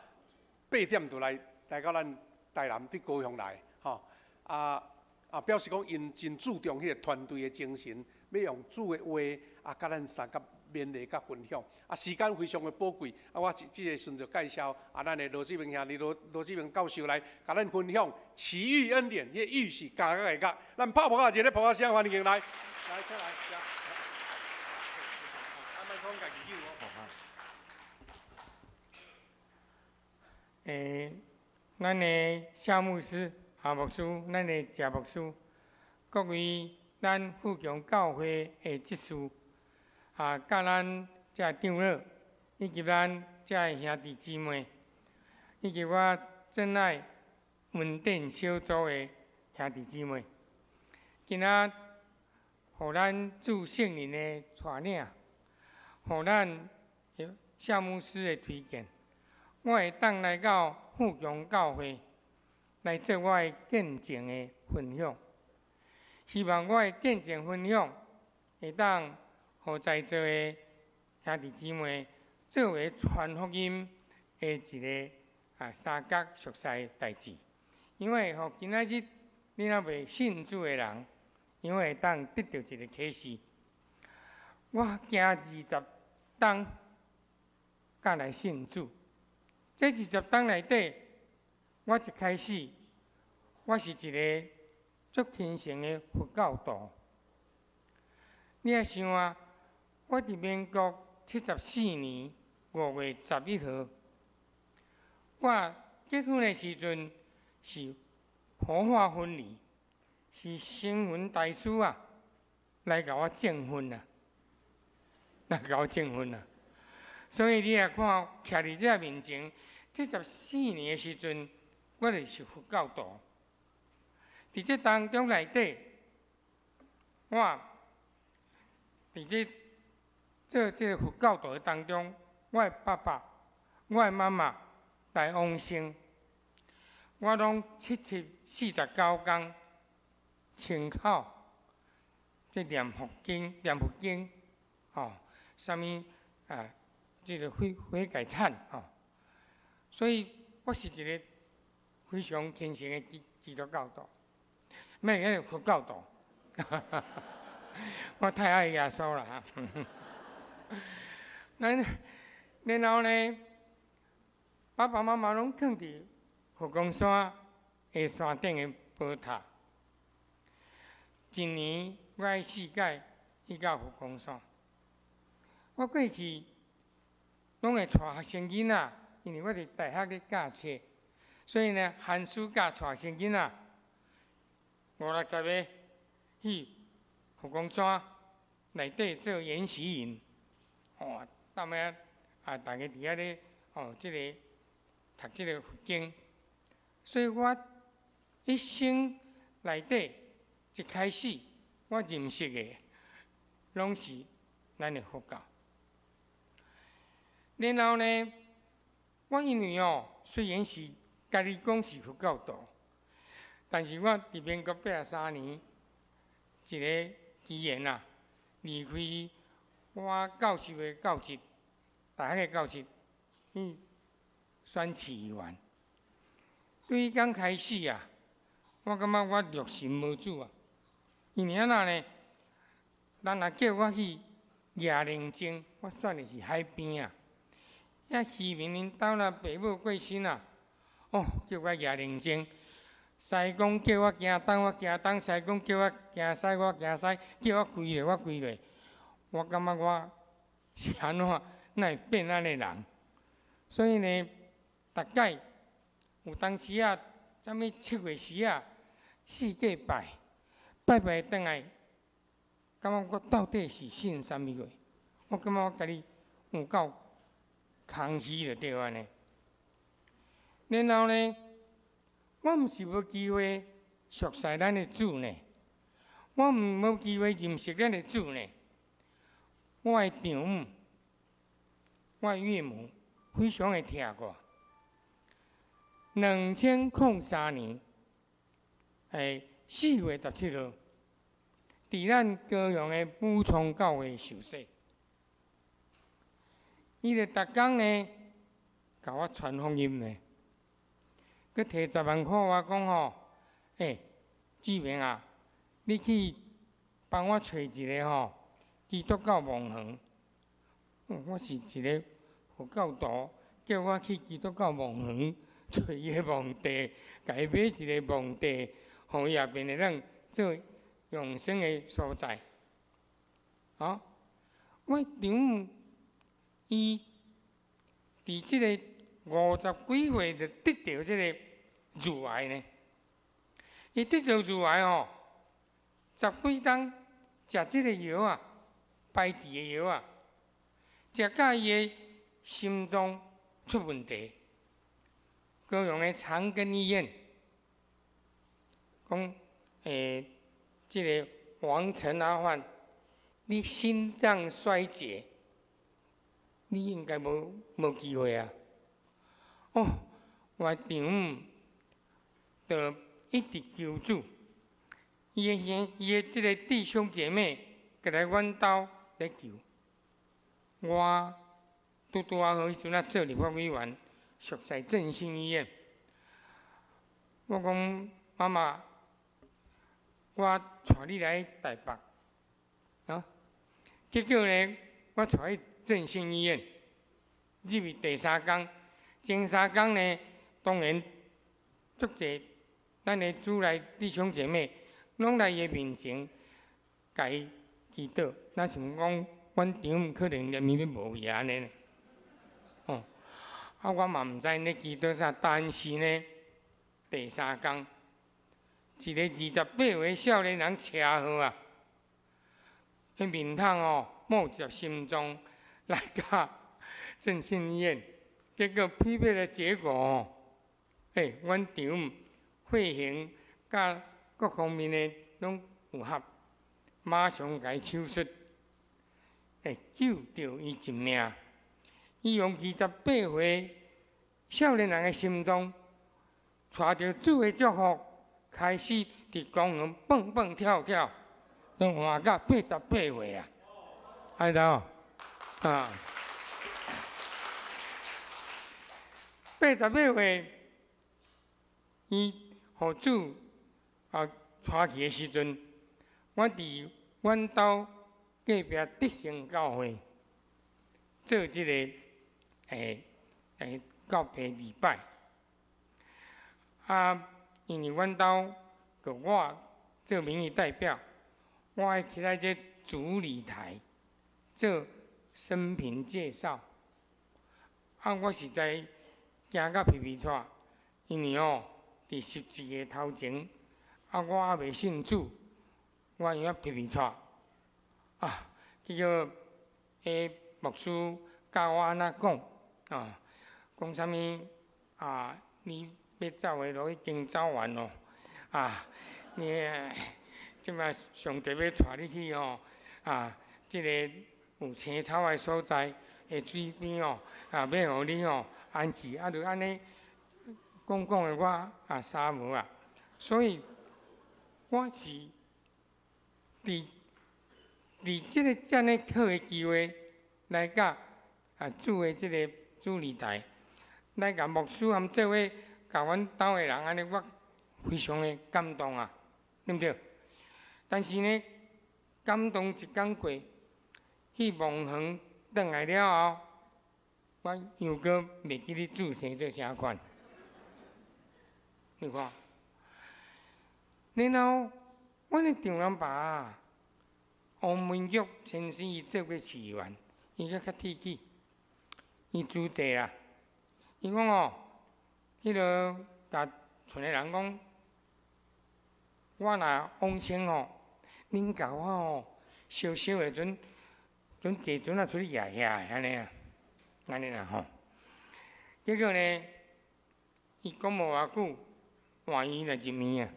8點就來來到咱台南佇高雄來吼。啊啊，表示講𪜶真注重彼个團隊的精神，欲用主的話啊，佮咱相佮勉勵佮分享。啊，時間非常的寶貴。啊，我這這个時陣就介紹啊，咱的羅志明兄弟羅羅志明教授來共咱分享奇遇恩典，彼个遇是加個的加。咱拍噗仔一个噗仔聲歡迎來。來，出來。啊，麥克風家己救哦。欸，咱的夏牧師、夏牧師，咱的謝牧師，各位咱富強教會的執事，啊，佮咱遮長老，以及咱遮的兄弟姊妹，以及我真愛恩典小組的兄弟姊妹，今仔予咱主聖靈的帶領，予咱夏牧師的推薦，我會當來到富強教會來做我的見證的分享。希望我的見證分享會當予在座的兄弟姊妹作為傳福音的一个啊相佮熟似的代誌。因為吼，今仔日你若袂信主的人，因為會當得著一个啟示。我行20冬才來信主，這20冬內底，我一開始我是一个足虔誠的佛教徒。你愛想啊，我佇民國74年5月11號，我結婚的時陣是火化婚禮，是新聞大師啊來共我證婚啊，來共我證婚啊。所以你若看徛佇這面前，這14年的時陣，我就是佛教徒。佇這當中內底，我佇這做這个佛教徒的當中，我的爸爸、我的媽媽來往生。我攏7七49工清口，這念佛經、念佛經，吼，啥物啊？這個悔悔改懺吼，所以我是一個非常虔誠的基基督教徒，咩迄個佛教徒，我太愛耶穌啦哈。咱然後呢，爸爸媽媽攏囥佇佛光山的山頂的寶塔。一年我愛四擺去到佛光山。我過去攏會帶學生囡仔，因為我佇大學咧教冊，所以呢，寒暑假帶學生囡仔五六十个去佛光山內底做研習營，哦，到尾啊，大家佇遐咧，哦，這個讀這個佛經，所以我一生內底一開始我認識的，攏是咱的佛教。然後呢，我因為哦，雖然是家己講是佛教徒，但是我佇民國83年一個機緣啊，離開我教授的教職，大學的教職，去選市議員。對剛開始啊，我感覺我良心無主啊，因為按怎呢？人若叫我去蜈靈精，我選的是海邊啊。遐漁民𪜶兜啦，爸母過身啊，哦，叫我蜈靈精。師公叫我行東，我行東；師公叫我行西，我行西；叫我跪落，我跪落。我感覺我是按怎，哪會變按呢人？所以呢，逐擺有當時啊，啥物七月時啊，四界拜，拜拜轉來，感覺我到底是信啥物貨？我感覺我家己有夠空虛就對按呢。然後呢，我毋是無機會熟悉咱的主呢，我毋無機會認識咱的主呢。我的丈母、我的岳母非常的疼我。2003年，4月17號，佇咱高雄的武昌教會受洗。伊就逐工呢，共我傳福音呢，閣提10萬塊我講吼，欸，志明啊，你去幫我揣一個吼基督教墓園。我是一個佛教徒，叫我去基督教墓園揣伊个墓地，共伊買一個墓地，予伊後邊會當做永生的所在。啊，我丈母伊佇這個50幾歲就得著這個乳癌呢。伊得著乳癌吼，十幾冬食這個藥啊，排除的藥啊，食甲伊的心臟出問題。高雄的長庚醫院講，這個王陳阿範，你心臟衰竭，你應該無機會啊！哦，我丈母就一直求主，伊的兄，伊的這個弟兄姐妹，過來阮兜來求。我拄拄仔好彼陣啊做立法委員，熟似振興醫院。我講媽媽，我帶你來台北，啊，結果呢，我帶去振興醫院，入去第三工，前三工呢，當然足濟咱的主內弟兄姐妹，攏來伊面前，共伊祈禱。若想講，阮丈母可能連伊欲無去按呢，哦，啊，我嘛毋知𪜶咧祈禱啥，但是呢，第三工，一個28歲少年人車禍啊，彼面孔哦，冒著心臟來到振興醫院，結果匹配的結果哦，欸，阮丈母血型佮各方面的攏符合，馬上共伊手術，欸，救著伊一命。伊用28歲少年人的心中，帶著主的祝福，開始佇公園蹦蹦跳跳，都活到88歲啊！看到啊？88歲，伊予主啊帶去的時陣，我佇阮兜隔壁德成教會做這個告別禮拜。啊，因為阮兜閣我做民意代表，我愛徛佇這主禮台做生平介紹。啊，我實在驚甲皮皮掣，因為哦，佇十字架頭前，啊，我猶未信主，我有影皮皮掣。啊，結果彼牧師教我按怎講啊？講啥物啊？你欲走的路已經走完咯，啊！你這擺上帝欲帶你去哦，啊！這個有青草的所在的水邊哦，啊，欲予你哦安置，啊，就按呢講講的我啊啥無啊，所以我是佇這个遮爾好的機會來佮啊主的這个主禮台，來共牧師含做伙，共阮兜的人按呢，我非常的感動啊，對毋對？但是呢，感動一工過，去望園轉來了後，我又閣袂記得主生做啥款。你看，然後阮的丈人爸王文玉先生伊做過市議員，伊閣較鐵齒，伊主祭啦。伊講哦，彼个共賰的人講，我若往生哦，恁共我哦，燒燒的陣，陣坐船仔出去舁舁按呢啊，按呢啦吼。結果呢，伊講無偌久，換伊來入眠啊。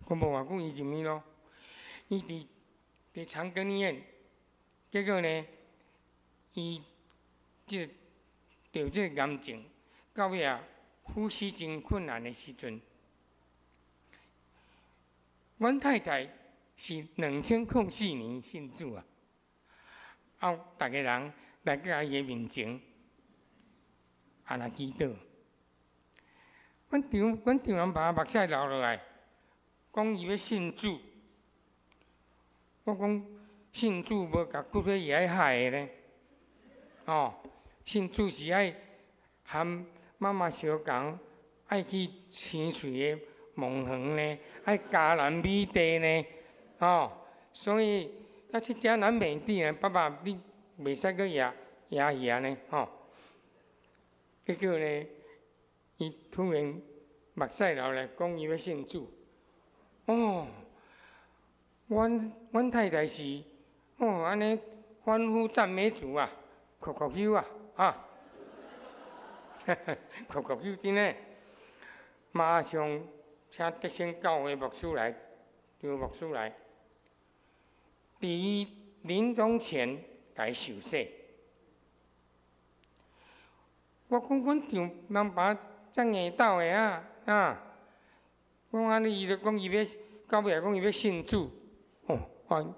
講無偌久，伊入眠咯。伊佇長庚醫院，結果呢，伊這個得這個癌症，到尾啊，呼吸真困難的時陣，阮太太是2004年信主啊，啊，逐家人來佮伊的面前，按呢祈禱。阮丈人爸目屎流落來，講伊欲信主。我講信主無共骨灰挹海的呢，哦，信主是愛含媽媽相仝，愛去清水的望園呢，愛迦南美地呢，哦，所以啊去迦南美地呢，爸爸你袂使閣挹挹去按呢，吼。結果呢，伊突然目屎流來，講伊欲信主，哦。阮太太是哦，按呢歡呼讚美主啊，哭哭泣啊，啊，哭哭泣真的，馬上請德勝教會牧師來，張牧師來，佇伊臨終前來受洗。我講阮丈人爸遮硬鬥的啊，啊，講按呢，伊就講伊欲到尾講伊欲信主。哦，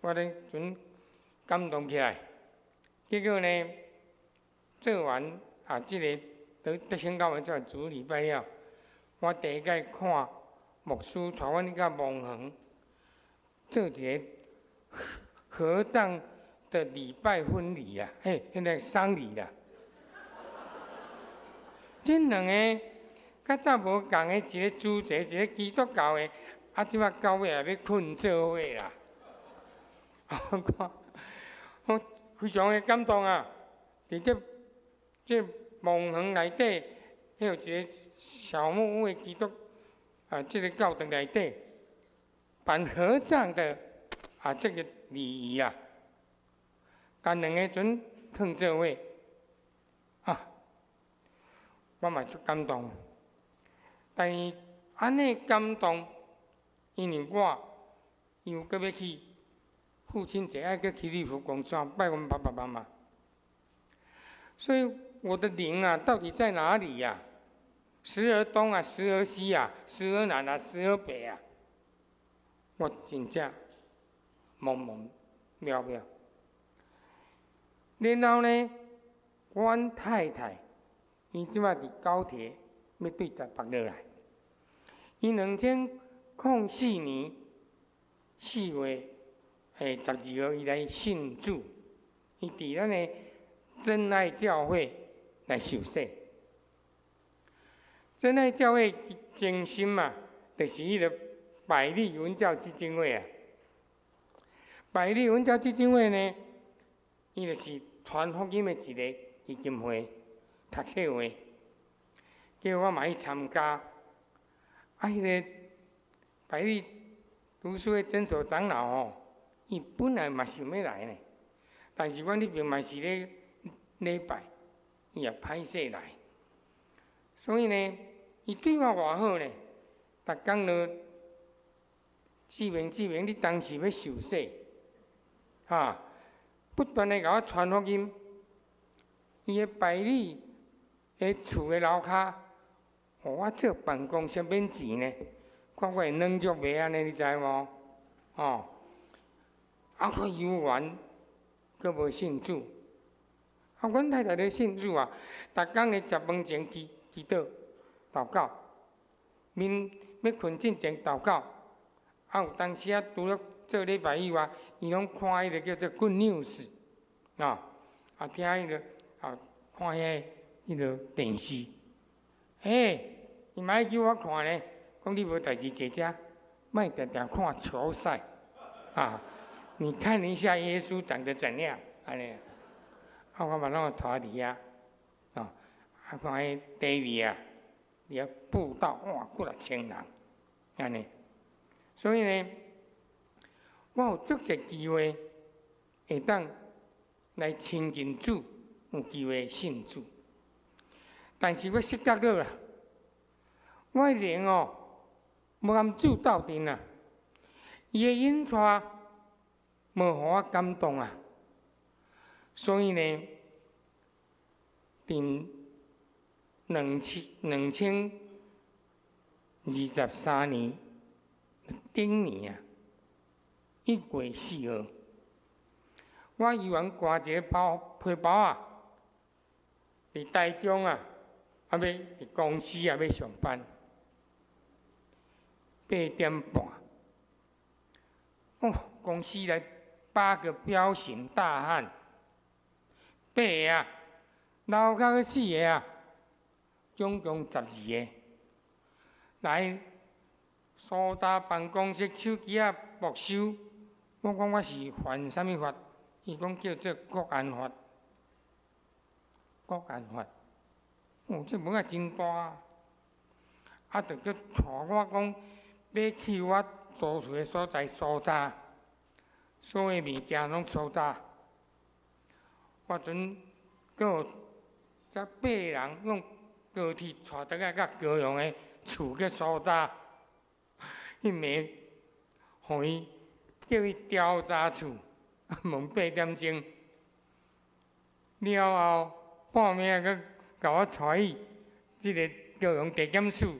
我咧陣感動起來，結果呢，做完啊，這个佇德勝教會做完主禮拜了，我第一擺看牧師帶阮去到望園做一个合葬的禮拜婚禮啊，嘿，彼个喪禮啦。這兩个較早無仝的，一个主祭，一个基督教的。啊！這擺到尾也欲睏做伙啦，我看我非常的感動啊！佇這望園內底，彼有一个小木屋的基督啊，這个教堂內底辦合葬的啊，這个禮儀啊，共兩个陣囥做伙啊，我嘛足感動。但是按呢感動。因為我又閣欲去父親節，愛閣去利福宮山拜阮爸爸媽媽，所以我的靈啊，到底在哪裡呀？時而東啊，時而西啊，時而南啊，時而北啊，我真正茫茫渺渺。然後呢，阮太太伊這擺佇高鐵欲對台北落來，伊2004年4月12號，伊來信主，伊佇咱的真愛教會來受洗。真愛教會前身嘛，就是彼个百利文教基金會啊。百利文教基金會呢，伊就是傳福音的一个基金會，讀冊會，叫我嘛去參加。啊，彼个百利讀書會診所長老吼，伊本來嘛想欲來呢，但是阮彼邊嘛是咧禮拜，伊也歹勢來，所以呢，伊對我偌好呢，逐工就志明志明，你當時欲受洗，哈，不斷的共我傳福音。伊的百利的厝的樓跤，予我做辦公室免錢呢，看我會軟弱袂按呢，你知無？吼，啊，我猶原閣無信主，啊，阮太太咧信主啊，逐工咧食飯前祈祈禱。禱告，眠欲睏進前禱告，啊有當時啊，除了做禮拜以外，伊攏看彼个叫做 Good News，啊，啊聽彼个啊看彼个電視，欸，伊嘛愛叫我看咧，講你無代誌佇遮，莫定定看球賽，啊，你看一下耶穌長得怎樣，按呢，啊我嘛攏會拖佇遐，啊，啊看彼 David 啊。佇遐佈道，哇，幾若千人，按呢。所以呢，我有足濟機會會當來親近主，有機會信主。但是我失覺了啦，我的靈哦，無共主鬥陣啊，伊的引帶無予我感動啊，所以呢，佇2023年頂年啊，1月4號，我猶原掛一個包皮包啊，佇台中啊，啊欲佇公司啊欲上班，8點半，哦，公司來八個彪形大漢，八個啊，樓跤閣四個啊。總共12個，來搜查辦公室手機仔沒收。我講我是犯啥物法？伊講叫做國安法。國安法，哦，這文仔真大啊！啊，就閣帶我講，欲去我租厝的所在搜查，所有物件攏搜查。我陣閣有這八個人用高鐵帶轉來佮高雄的厝去搜查，彼暝，予伊叫伊調查厝，問8點鐘，了後半暝閣共我帶去這个高雄地檢署，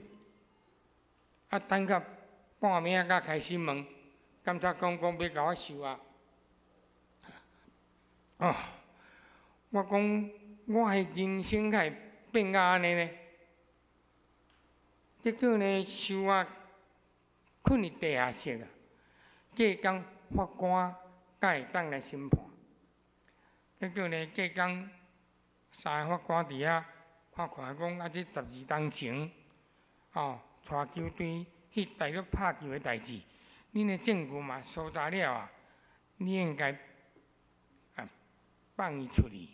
啊，等到半暝仔才開始問，檢察官講欲共我收押。啊，我講我的人生敢會變甲按呢呢？結果呢，收我睏佇地下室啊，隔工法官才會當來審判。結果呢，隔工三个法官佇遐看看講，啊，這12冬前，哦，帶球隊去大陸拍球的代誌，恁的證據嘛搜查了啊，你應該啊放伊出去。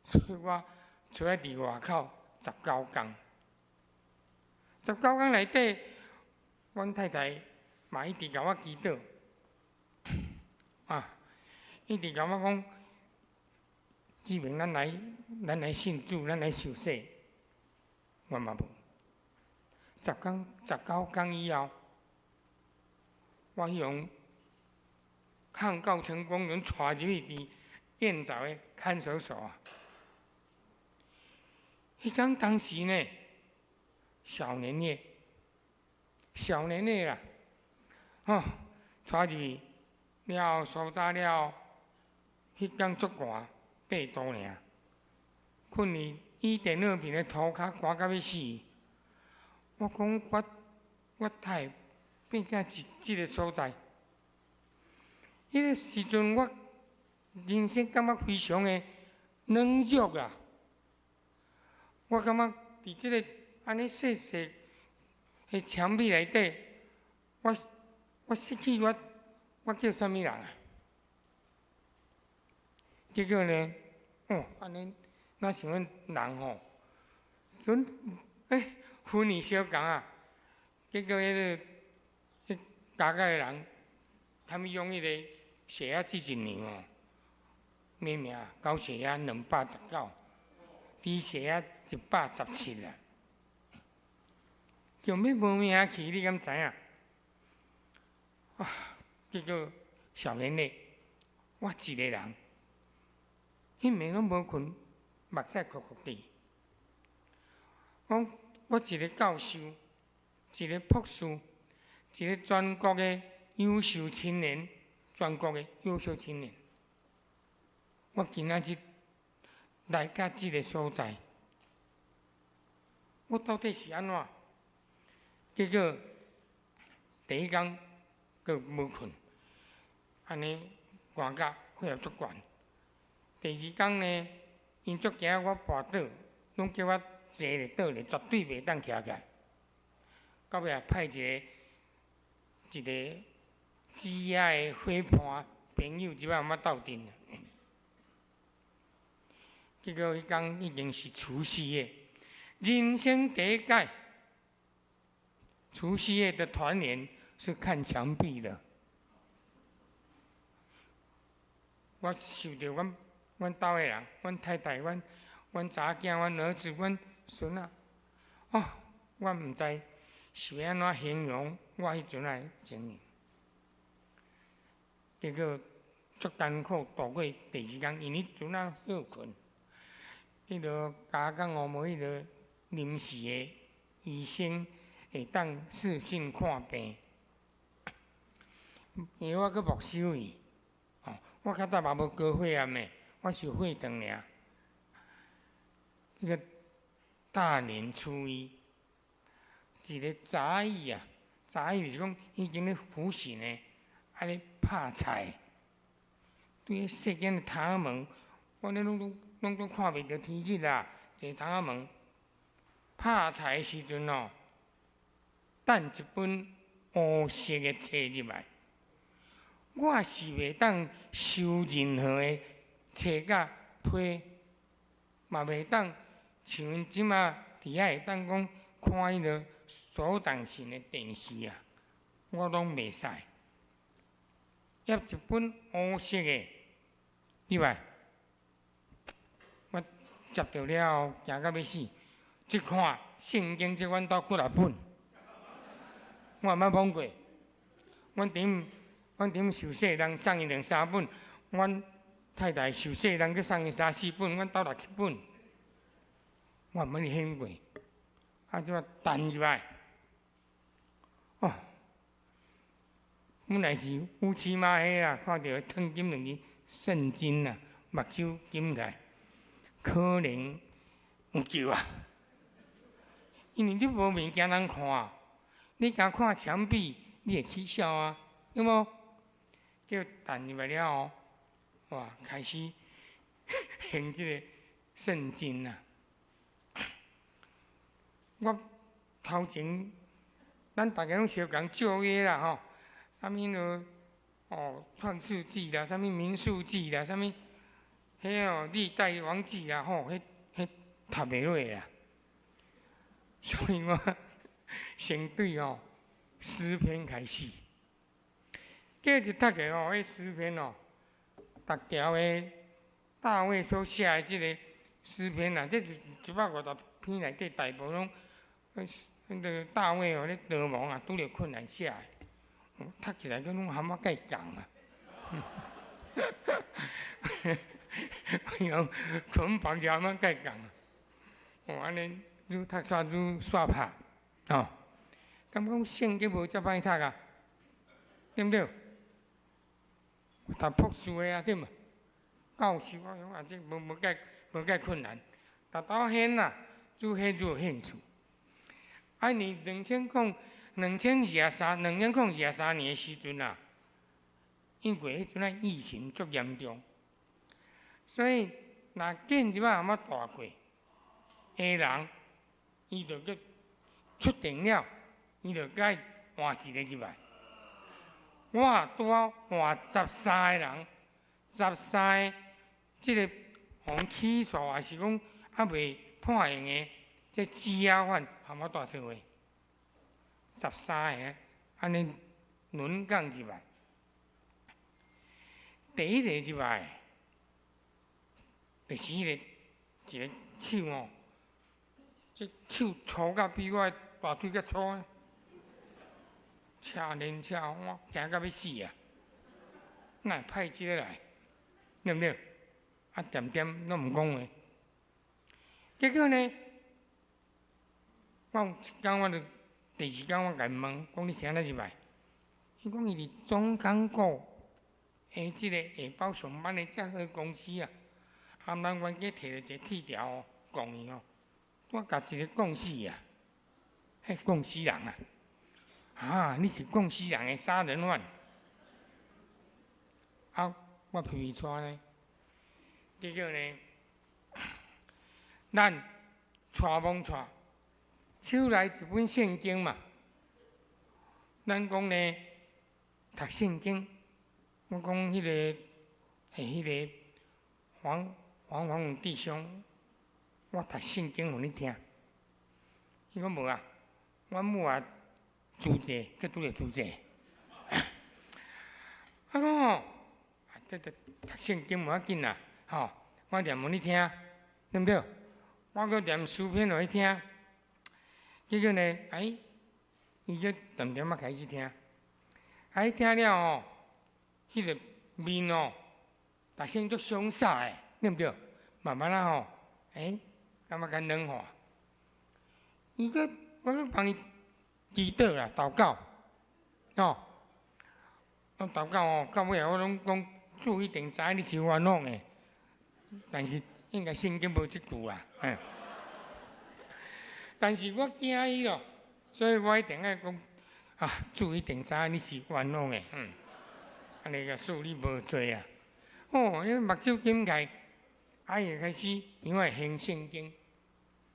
所以我出來佇外口十九工，十九工內底，阮太太嘛一直共我祈禱，啊，一直共我講，志明，咱來信主，咱來受洗，我嘛無。10工19工以後，我彼予控告成功，予𤆬入去佇燕巢的看守所啊。彼工當時呢，少年的，少年的啦，吼，帶入去了後，梳早了後，彼工足寒，8度爾，睏佇伊電腦邊的塗跤寒甲欲死。我講我哪會變甲這這个所在？彼个時陣我人生感覺非常的軟弱啊！我感覺佇這个按呢細細的牆壁內底，我失去我叫啥物人啊？結果呢，哦，按呢，若像阮人吼，陣薰耳相仝啊！結果彼个彼加蓋的人，他們用彼个血壓計一量哦，咩名？高血壓219，低血壓117啊！就欲無命去，你敢知影？啊！結果少年的，我一个人，彼暝攏無睏，目屎哭哭滴。講我一个教授，一个博士，一个全國的優秀青年，全國的優秀青年，我今仔日來到這个所在，我到底是按怎？結果第一工閣無睏，按呢寒甲血壓足懸。第二工呢，𪜶足驚我跋倒，攏叫我坐咧倒咧，絕對袂當徛起來。到尾派一个姊仔的伙伴朋友，這擺予我鬥陣。結果彼工已經是除夕夜，人生第一擺除夕夜的團年是看牆壁的。我受著阮兜的人，阮太太，阮查某囝，阮兒子，阮孫仔，哦，我毋知是欲按怎形容我彼陣仔的情形。結果足艱苦度過第二工，因為彼陣仔歇睏，彼个加工五毛彼个臨時的醫生會當視訊看病，因為我閣目睭去，哦，我較早嘛無高血壓的，我是血糖爾。彼个大年初一，一个早起啊，早起就是講已經咧服侍呢，啊咧拍菜，對細間的窗仔門，我咧攏總看袂著天日啦，一个窗仔門拍菜的時陣哦，擲一本烏色的冊入來，我是袂當收任何的冊佮批，嘛袂當像𪜶這馬佇遐會當講看彼个手掌型的電視啊，我攏袂使。挹一本烏色的入來，我接著了後，驚甲欲死，一看聖經這阮兜幾若本，我毋捌摸過。阮頂受洗人送伊兩三本，阮太太受洗人閣送伊三四本，阮兜六七本，我毋捌去掀過。啊，這擺彈入來，哦，本來是烏漆嘛黑啦，看著燙金兩字聖經啊，目睭金起來，可能有救啊！因為你無物件通看，你敢看牆壁，你會起痟啊，對無？叫彈入來了後，哇，開始掀這个聖經啊！我頭前，咱逐家攏相共舊約啦吼，啥物囉哦創世紀啦，啥物民數記啦，啥物彼哦歷代王記啦吼，彼讀袂落啦。所以我先對哦詩篇開始，過一讀个哦，彼詩篇哦，逐條的大衛所寫的這个詩篇啊，這是150篇內底大部攏。彼个大衛哦咧逃亡啊，拄著困難寫的，讀起來閣攏含仔蓋仝啊！哎喲，捆綁就含仔蓋仝啊！哦，按呢愈讀煞愈煞拍，哦，敢講聖經無遮歹讀啊？對毋對？讀博士的啊，對無？教授啊，啊，這無無介無介困難。但到現啊，愈彼愈有興趣。啊，年2023年的時陣啊，因為彼陣啊疫情足嚴重，所以若見入來含仔大過的人，伊就叫出定了，伊就該換一個入來。我拄好換十三个人，十三个這个予起訴，還是講猶未判刑的，這羈押犯含仔大做的，十三个按呢輪崗入來。第一个入來，就是彼个一個手哦，這手粗甲比我的大腿較粗，車連車，我驚甲欲死啊！哪會派這个來？對毋對？啊，恬恬攏毋講話。結果呢，我有一工我就第二工我共伊問，講你是按怎入來？伊講伊佇總監股的這个下晝上班的這好公司啊，含咱冤家提著一个鐵條哦，摃伊哦，我共一个摃死啊！彼摃死人啊！啊，你是摃死人的殺人犯！啊，我皮皮掣呢？結果呢，咱帶罔帶，手內一本聖經嘛。咱講呢，讀聖經，我講彼个係彼个黃黃黃弟兄，我讀聖經予你聽。伊講無啊，阮母啊，主借，閣拄著主借。啊講吼，啊，這這讀聖經無要緊啦，吼，我念予你聽，對毋對？我閣念詩篇予你聽。結果呢，哎，伊閣恬恬仔開始聽，哎，聽了吼，彼个面哦，逐身足瀟灑的，對毋對？慢慢仔吼，哎，感覺較軟化。伊閣我閣幫伊祈禱啦，禱告，吼，我禱告吼，到尾我攏講主一定知影你是冤枉的，但是應該聖經無這句啦，嗯。但是我驚伊咯，所以我一定愛講啊，主一定知影你是冤枉的，嗯，按呢個恕你無罪啊。哦，因為目睭金開，啊，伊開始因為行聖經，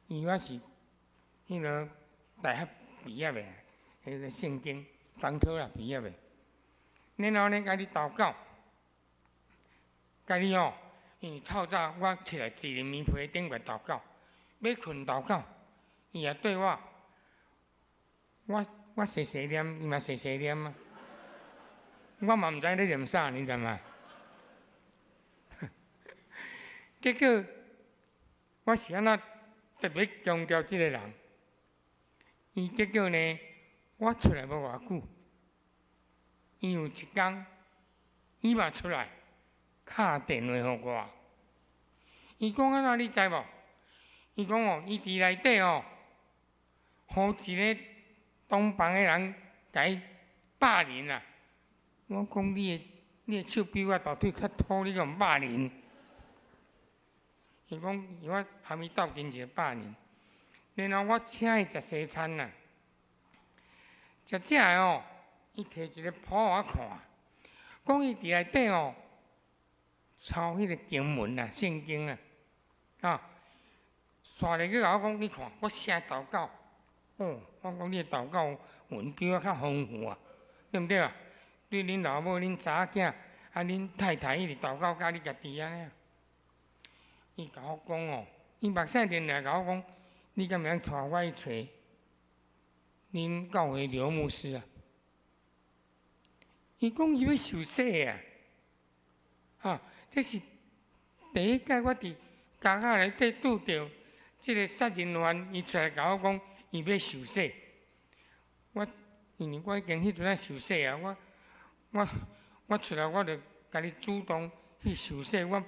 因為我是彼个大學畢業的，彼个聖經專科啦畢業的。然後呢，共你禱告，共你哦，因為透早我起來坐佇棉被頂懸禱告，欲睏禱告，伊也對我，我細細念，伊嘛細細念啊。我嘛毋知咧念啥，你知無？結果我是按怎特別強調這个人？伊結果呢，我出來無偌久，伊有一工，伊嘛出來敲電話予我。伊講按怎你知無？伊講哦，伊佇內底哦，予一个同房的人共伊霸凌啊！我講你的手比我大腿較粗，你共霸凌？伊講，伊我含伊鬥陣一个霸凌，然後我請伊食西餐啦，食食的哦，伊提一个譜予我看，講伊佇內底哦，抄彼个經文啊、聖經啊，啊，煞來閣共我講，你看我寫禱告，哦，我講你的禱告文比我較豐富啊，對毋對啊？對恁老母、恁查某囝，啊，恁太太一直禱告，佮你家己按呢。伊共我講哦，伊目屎連來共我講，你敢會使帶我去揣恁教會劉牧師啊？伊講伊欲受洗啊！啊，這是第一擺我佇監獄內底拄著這个殺人犯，伊出來共我講伊欲受洗。我因為我已經彼陣仔受洗啊，我出來我就家己主動去受洗，我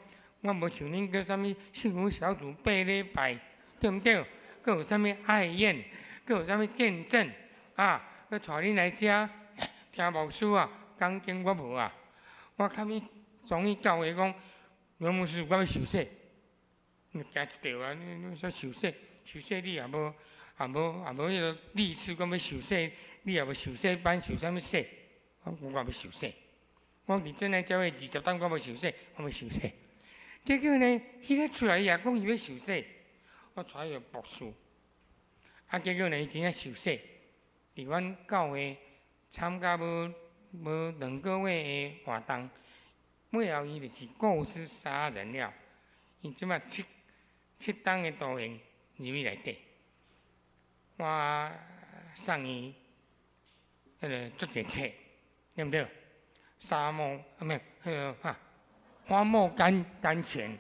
無像恁閣啥物幸福小組8禮拜對毋對？閣有啥物愛宴，閣有啥物見證啊？閣帶恁來遮聽牧師啊，講經我無啊。我較物總去教會講，劉牧師我欲受洗，你驚一條啊！你說受洗，受洗你也無，也無，也無彼个歷史講欲受洗，你也無受洗班受啥物洗？我欲受洗。我佇真愛教會20冬我無受洗，我欲受洗。結果呢，彼个出來伊也講伊欲受洗，我帶伊去牧師。啊，結果呢，伊真正受洗，佇阮教會參加無2個月的活動，尾後伊就是過失殺人了。伊這擺七冬的徒刑入去內底，我送伊彼个足濟冊，對毋對？沙漠啊，毋彼个哈，花木甘泉，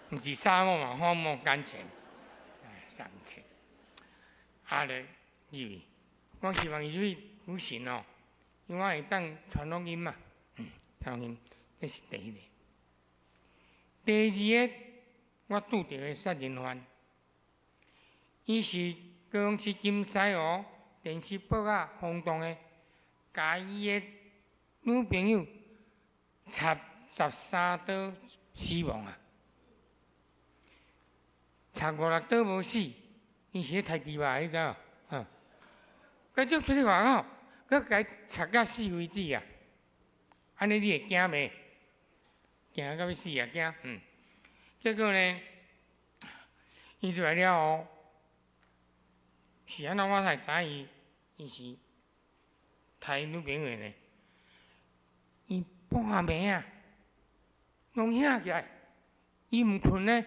毋是沙漠嘛？花木甘泉，送冊，啊咧入去，我希望伊入去有神哦，因為我會當傳福音嘛，傳福音，這是第一個。第二个，我拄著的殺人犯，伊是高雄市金獅湖電視報啊轟動的，共伊的女朋友插13刀死亡啊！插五六刀無死，伊是咧刣豬肉，你知無？啊！佮足出去外口，閣共伊插甲死為止啊！按呢你會驚袂？驚到欲死啊！驚，結果呢，伊出來了後，是按怎我才知伊，伊是刣女朋友呢？伊半暝啊，攏醒起來，伊毋睏呢。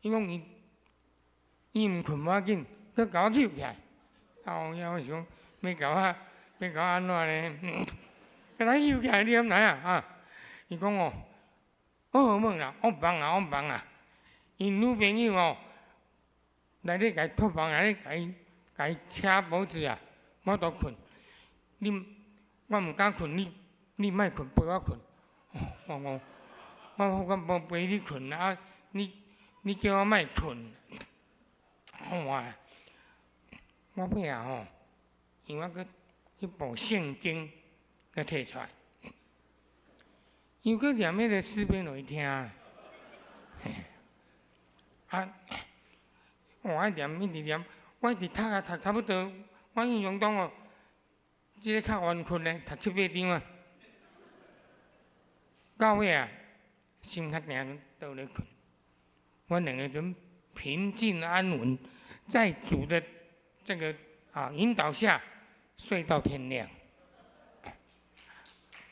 伊講伊毋睏無要緊，閣共我揤起來。啊，有影我想講，欲共我欲共我按怎呢？共我揤起來，你敢知影啊？伊講哦，噩夢啦，噩夢啊，噩夢啊！𪜶女朋友哦，來咧共伊托夢，來咧共伊扯脖子啊，無法度睏。你我毋敢睏，你莫睏，陪我睏。我講我無陪你睏啊！你叫我莫睏，哇！我尾仔吼，因為我閣彼部聖經閣提出來，又閣念彼个詩篇予伊聽。啊！我愛念一直念，我一直讀啊讀，差不多，我印象中哦，這个較冤困呢，讀七八章啊。到尾啊，心較定，倒咧睏。阮兩個陣平靜安穩，在主的這個引導下，睡到天亮，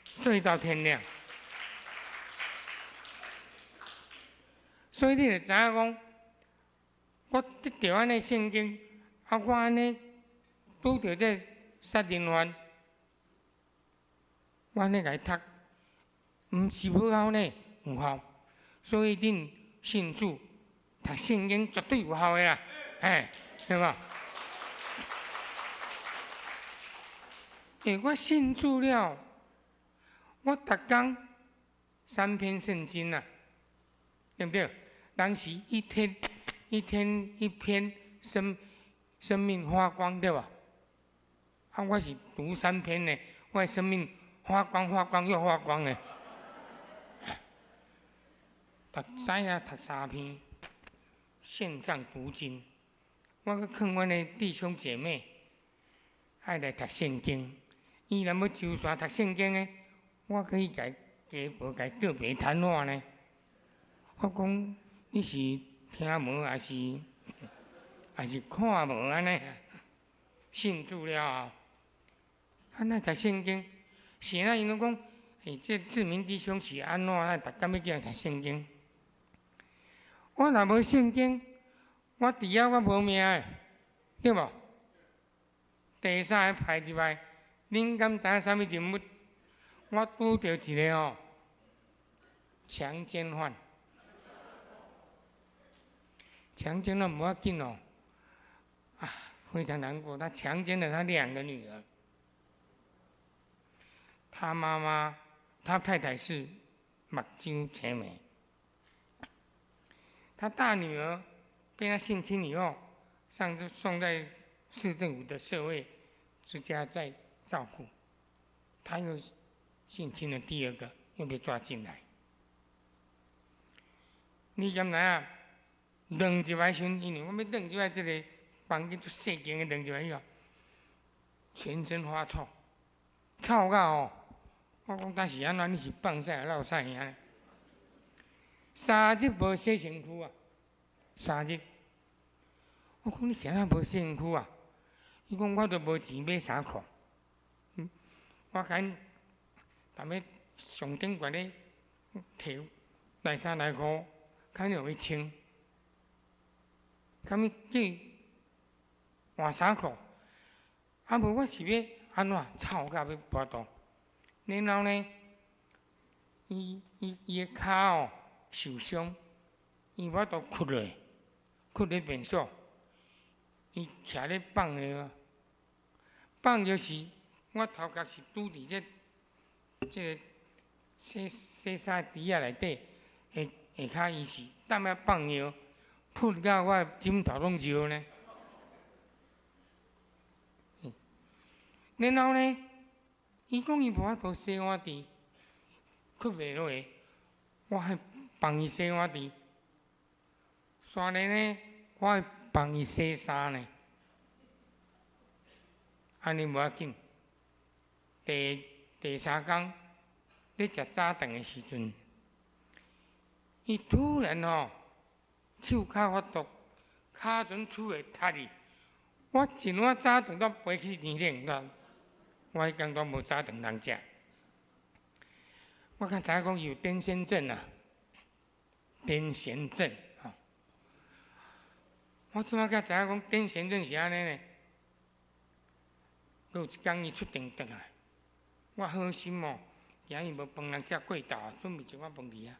睡到天亮。所以你就知影講，我得著按呢聖經，啊，我按呢拄著這殺人犯，我按呢共伊讀，毋是無效呢，有效。所以恁信主讀聖經絕對有效的啦，嘿，對無？我信主了，我逐工3篇聖經啊，對毋對？人是一天一天一篇生命發光，對無？啊，我是讀3篇呢，我的生命發光發光又發光呢。逐早啊讀3篇，線上讀經。我閣勸阮的弟兄姐妹愛來讀聖經。伊若欲就線讀聖經呢，我可以共伊加無共伊個別談話呢。我講你是聽無，還是看無按呢？信主了後，按呢讀聖經，是啊，𪜶攏講，這志明弟兄是按怎啊？逐工欲叫人讀聖經。我若無聖經，我佇遐我無命的，對無？第三个排入來，恁敢知影啥物人物？我拄著一个吼強姦犯，強姦了無要緊哦，啊，非常難過。他強姦了他2個女兒，他媽媽，他太太是目睭青眉。他大女兒被他性侵以後，上次送在市政府的社會之家在照顧。他又性侵了第二個，又被抓進來。你敢知影？轉入來時，因為我欲轉入來這个房間足細間的，轉入來以後，全身發臭，臭到吼！我講當時按怎？你是放屎還落屎爾？3日無洗身軀啊！三日。我講你是按怎無洗身軀啊？伊講我都無錢買衫褲。我緊踮咧上頂懸咧提內衫內褲，較予伊穿。敢去換衫褲？啊無我是欲按怎臭甲欲跋肚？然後呢，伊的跤哦受傷，伊無法度屈落，屈咧便所，伊徛咧放尿，放尿時，我頭殼是拄佇這个洗洗衫池仔內底，下下跤伊是踮遐放尿，噴到我枕頭攏尿呢。然後呢，伊講伊無法度洗碗池，屈袂落來，我還幫伊洗碗池。煞咧呢，我還幫伊洗衫呢。按呢無要緊。第三工咧食早頓的時陣，伊突然吼手跤發毒，跤脣出會踢去，我一碗早頓都飛去天頂。我彼工都無早頓通食，我較知影講伊有癲癇症啊，癲癇症吼。我這擺才知影講癲癇症是按呢呢。閣有一工伊出定轉來，我好心哦，驚伊無飯通食過晝，準備一碗飯去啊。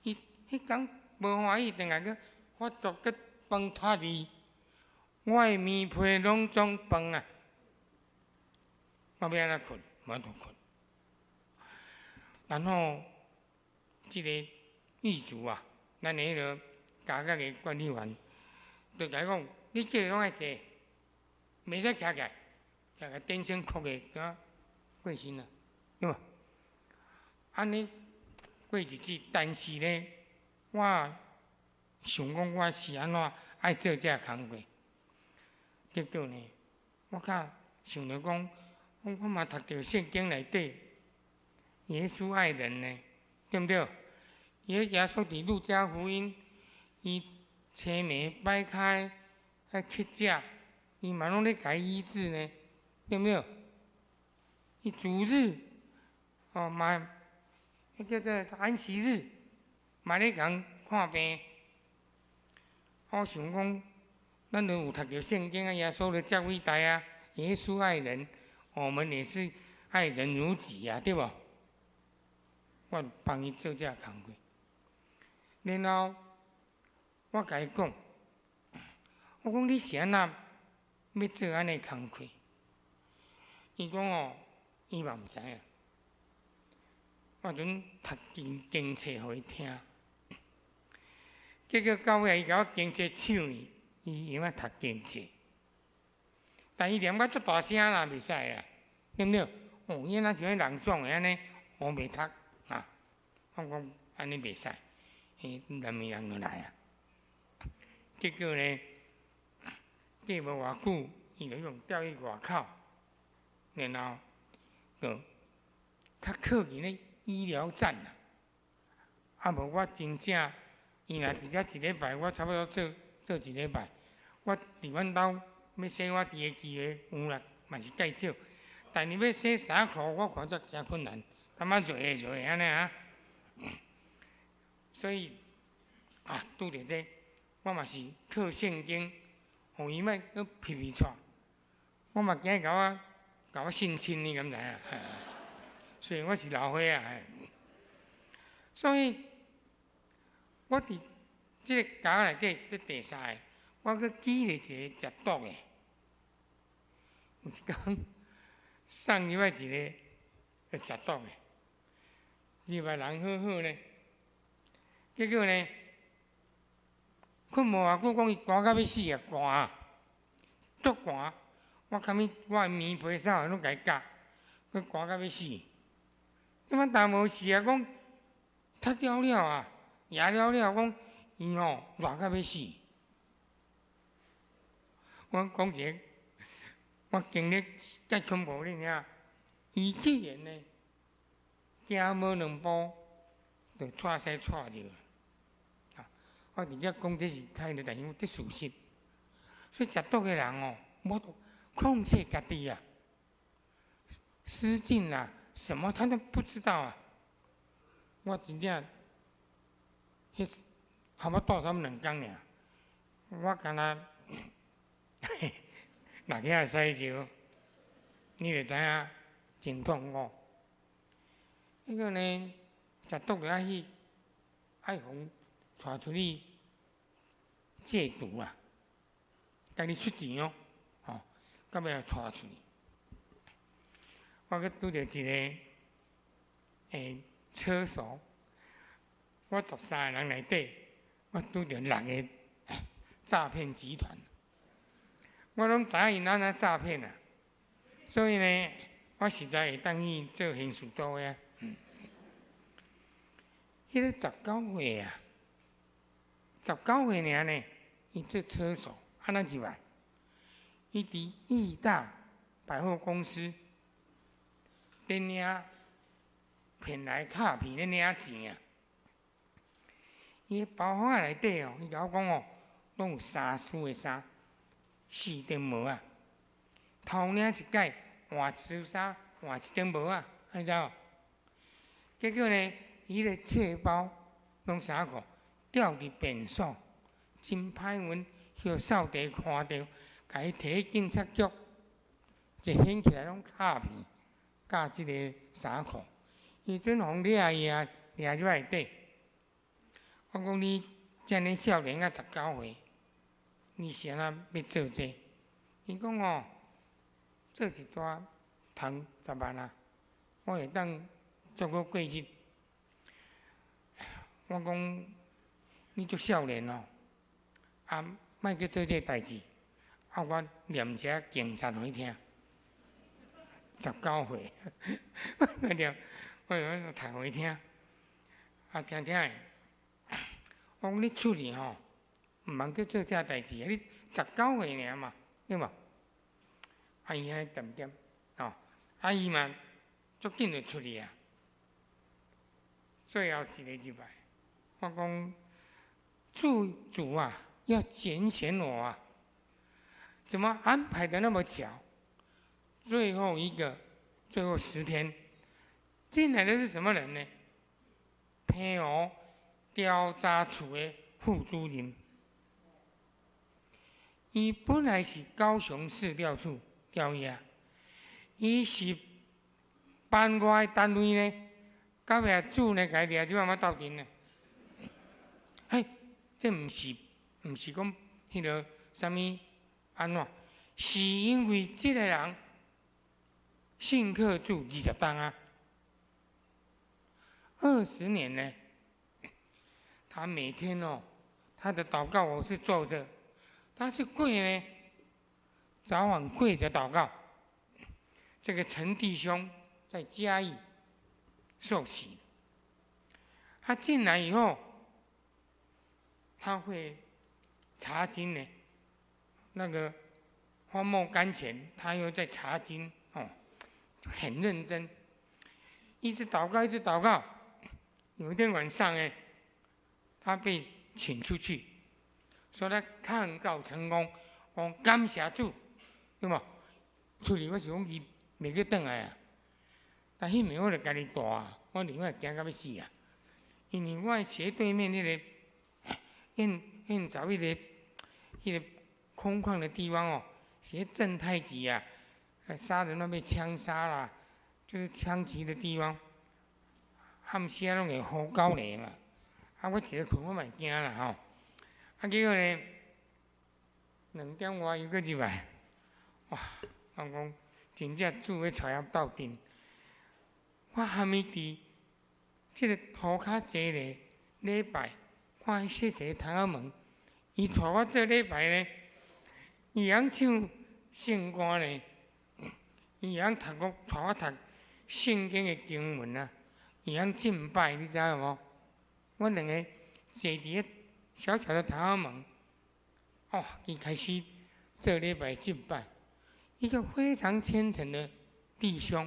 伊彼工無歡喜轉來，閣發作閣飯踢去，我的棉被攏總飯啊！我欲按怎睏？無法度睏。然後，這个獄卒啊，咱的彼个監獄的管理員，就共伊講：你叫伊攏愛坐，袂使徛起來，徛起來電線箍的，敢過身啊，對無？按呢過日子，但是呢，我想講我是按怎愛做這个工課，結果呢，我較想著講，我嘛讀著聖經內底，耶穌愛人呢，對毋對？耶穌佇路加福音，伊青糜擺開，彼乞者，伊嘛攏咧共伊醫治呢，對毋對？伊主日，哦嘛，彼叫做安息日，嘛咧共看病。我想講，咱都有讀著聖經啊，耶穌都遮偉大啊，耶穌愛人，我們也是愛人如己啊，對無？我幫伊做這个工課，然後我共伊講，我講你是按怎欲做按呢工課？伊講哦，伊嘛毋知影。我陣讀經冊予伊聽，結果到尾伊共我經冊搶去，伊會曉讀經冊，但伊念甲足大聲啦，袂使啊，對毋對？哦，伊若像彼人爽的按呢，我袂讀啊，我講按呢袂使，彼南面人就來啊。結果呢，過無偌久，伊就用調去外口，然後就較靠近咧醫療站啦。啊無我真正，伊若佇遮一禮拜，我差不多做做一禮拜。我佇阮兜欲洗碗池的機會有啦，嘛是較少。但是欲洗衫褲，我看煞誠困難，感覺熱熱按呢啊。所以啊，拄著這，我嘛是靠聖經，予伊莫閣皮皮掣。我嘛驚共我性侵，你敢知影？雖然我是老歲仔，所以我佇這个監內底，這第三个，我閣記得一个食毒的，有一工送入來一个食毒的，入來人好好呢，結果呢，睏無偌久，講伊寒甲欲死啊，寒，足寒。我堪物我的棉被啥攏共伊蓋，閣寒甲欲死。這擺但無事啊，講脫了了啊，攑了了，講伊吼熱甲欲死。我講一个，我經歷遮恐怖恁遐，伊竟然呢，行無兩步就掣生掣著。啊，我直接講這是太的，但是這事實。所以食毒的人哦，無法度控制家己啊，失禁啊，什麼他都不知道啊。我真正，彼差不多蹛兩工爾，我敢若落去遐洗尿，你就知影真痛苦。彼個呢，食毒就愛去愛予帶出去戒毒啊，共你出錢哦，吼，到尾仔帶出去。我閣拄著一个車手，我13个人內底，我拄著六个詐騙集團。我攏知影𪜶按怎詐騙啊，所以呢，我實在會當去做刑事組的。彼个19歲啊，十九歲爾呢，伊做車手，按怎入來？伊佇義大百貨公司佇領騙來卡片咧領錢啊！伊包袱仔內底哦，伊共我講哦，攏有三絲的衫。四頂帽仔，頭領一擺換一絲衫，換一頂帽仔，你知無？結果呢，伊个冊包攏衫褲吊佇便所，真歹運，予掃地看著，共伊提去警察局，一掀起來攏卡片，佮這个衫褲，伊準予掠伊啊，掠入內底。我講你遮爾少年仔19歲。你是按怎欲做這個？伊講哦，做一逝趁10萬啊，我會當足好過日。我講你足少年哦，啊，莫去做這个代誌。啊，我念一下警察予你聽。19歲，我念，我讀予伊聽，啊，聽聽的。我講你出去吼。毋通去做這代誌啊！你19歲爾嘛，對無？啊，伊按呢恬恬，吼，啊，伊嘛足緊就出去啊。最後一个入來，我講主主啊，要揀選我啊，怎麼安排得那麼巧？最後一個，最後10天進來的是什麼人呢？澎湖調查處的副主任。伊本來是高雄市調處調伊啊，伊是辦外單位呢，到尾主呢共伊掠這擺鬥陣呢。嘿，這毋是毋是講彼个啥物按怎？是因為這个人信客主20冬啊，20年呢，他每天哦，他的禱告我是坐著。他是跪呢，早晚跪着禱告。這個陳弟兄在嘉義受洗，他進來以後，他會查經呢。那個荒漠甘泉，他又在查經哦，很認真，一直禱告，一直禱告。有一天晚上呢，他被請出去。說他抗告成功，講感謝主，對無？出去我是講伊袂閣轉來啊。但彼暝我就家己蹛，我另外驚甲欲死啊！因為我斜對面彼个燕燕巢彼个空曠的地方哦，是彼正太級啊，殺人攏被槍殺啦，就是槍擊的地方。暗時啊，攏會呼狗螺嘛，啊，我一个睏我嘛會驚啦吼。啊，結果呢，2點外伊閣入來，哇！我講真正主欲帶我鬥陣。我還沒佇這个塗跤坐咧禮拜，看彼細細窗仔門，伊帶我做禮拜呢，伊會曉唱聖歌呢，伊會曉讀我帶我讀聖經的經文啊，伊會曉敬拜，你知影無？阮兩个坐佇个小小的頭門，哦，伊開始做禮拜敬拜，一個非常虔誠的弟兄，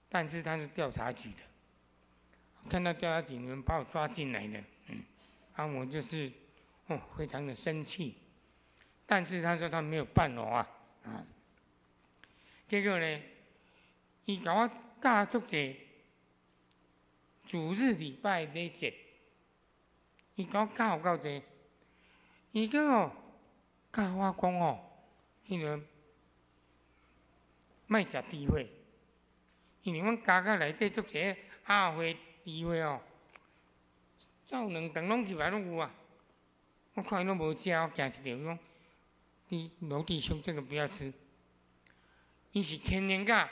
但是他是調查局的，看到調查局你們把我抓進來的，啊，我就是哦，非常的生氣，但是他說他沒有辦我啊，啊，結果呢，伊共我教足濟主日禮拜禮節，伊共我教有夠濟，伊閣哦教我講哦，彼个莫食豬血，因為阮家己內底足濟鴨血、豬血哦，走兩頓攏入來攏有啊。我看伊攏無食，我驚一著，伊講，你羅弟兄這個不要吃。伊是天然甲，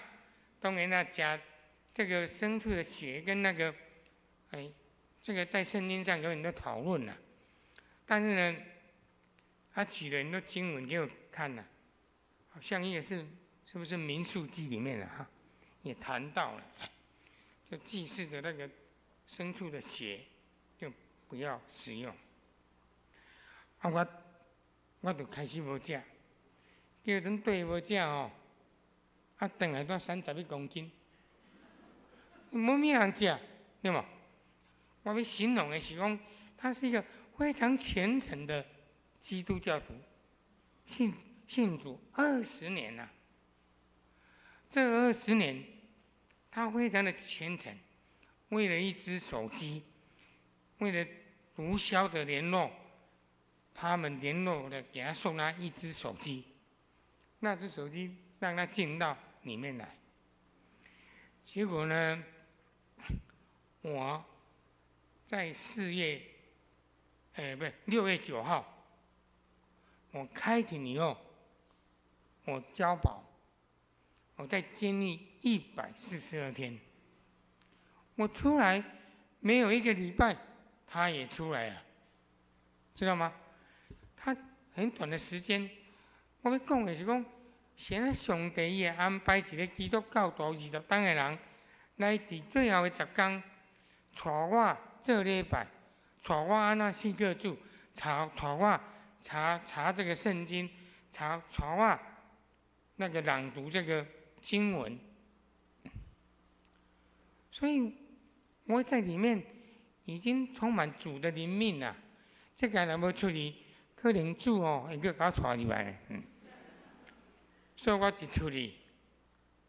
當然啦，食這個牲畜的血跟那個，哎，這個在聖經上有很多討論啦。但是呢，他舉了很多經文給我看啦，好像也是是不是民數記裡面的哈，也談到了，就祭司的那個牲畜的血就不要食用。啊，我就開始無食，叫陣對無食吼，啊，轉來拄31公斤，無物通食，對無？我欲形容的是講，他是一個非常虔誠的基督教徒，信主二十年了。這20年，他非常的虔誠，為了一支手機，為了毒梟的聯絡，他們聯絡的給他送他一支手機，那支手機讓他進到裡面來。結果呢，我在4月，哎，不對，6月9號，我開庭以後，我交保，我在監獄142天，我出來沒有一個禮拜，他也出來了，知道嗎？他很短的時間，我欲講的是講，現在上帝伊會安排一個基督教徒20冬的人，來佇最後的10天，帶我做禮拜，帶我按怎信靠主，帶我查查這個聖經，帶我那個朗讀這個經文，所以我在裡面已經充滿主的靈命啦。這個若無出去，可能主哦會閣共我帶入來。所以我一出去，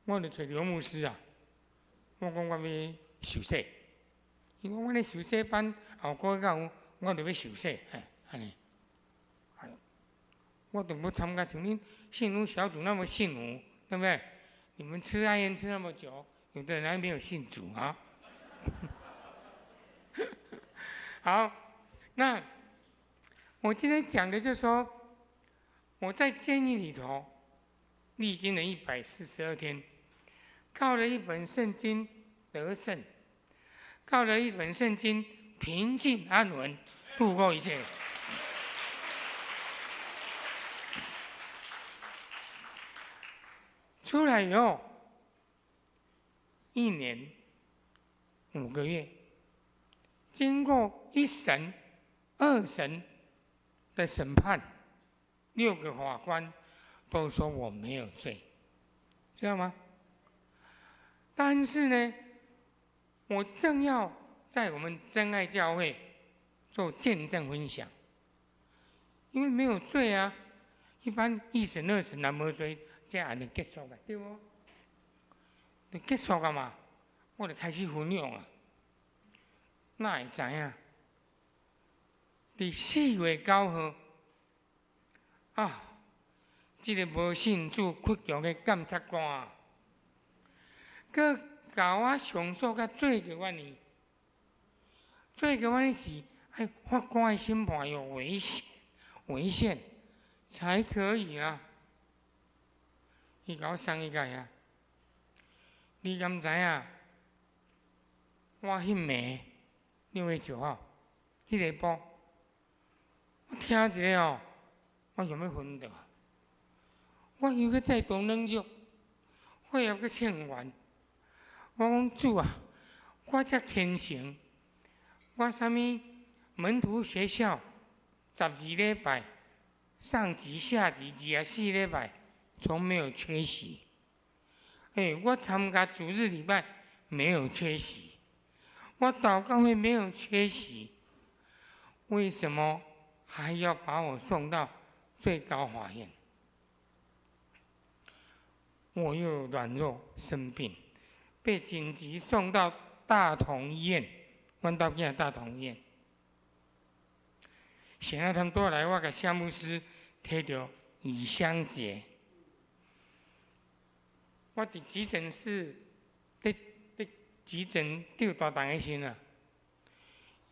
我就揣劉牧師啊，我講我欲受洗，因為我咧受洗班後個月有，我就欲受洗，嘿，按呢。我就欲參加，像恁幸福小組那麼幸福，對不對？你們吃愛宴吃那麼久，有的人還沒有信主啊。好，那我今天講的就是說，我在監獄裡頭歷經了142天，靠了一本聖經得勝，靠了一本聖經平靜安穩度過一切。出來以後，1年5個月，經過一審、二審的審判，6個法官都說我沒有罪，知道嗎？但是呢，我正要在我們真愛教會做見證分享，因為沒有罪啊，一般一審、二審那無罪。這案就結束了，對無？就結束了嘛，我就開始分享啊。哪會知影？佇4月9號，啊，這个無信主屈強的檢察官，閣共我上訴甲最高法院，最高法院是愛法官的審判有違憲，違憲才可以啊。伊共我送去到遐，你敢知影？我彼暝6月9號，彼个晡，我我聽一下哦，我想欲昏倒。我又閣再度軟弱，血壓閣衝懸。我講主啊，我遮虔誠，我啥物門徒學校12禮拜，上集下集24禮拜，從沒有缺席。欸，我參加主日禮拜沒有缺席，我禱告會沒有缺席，為什麼還要把我送到最高法院？我又軟弱生病，被緊急送到大同醫院，阮兜囝大同醫院。想要他們都來，我共夏牧師提著以香節。我佇急診室，佇急診吊大腸的時陣啊，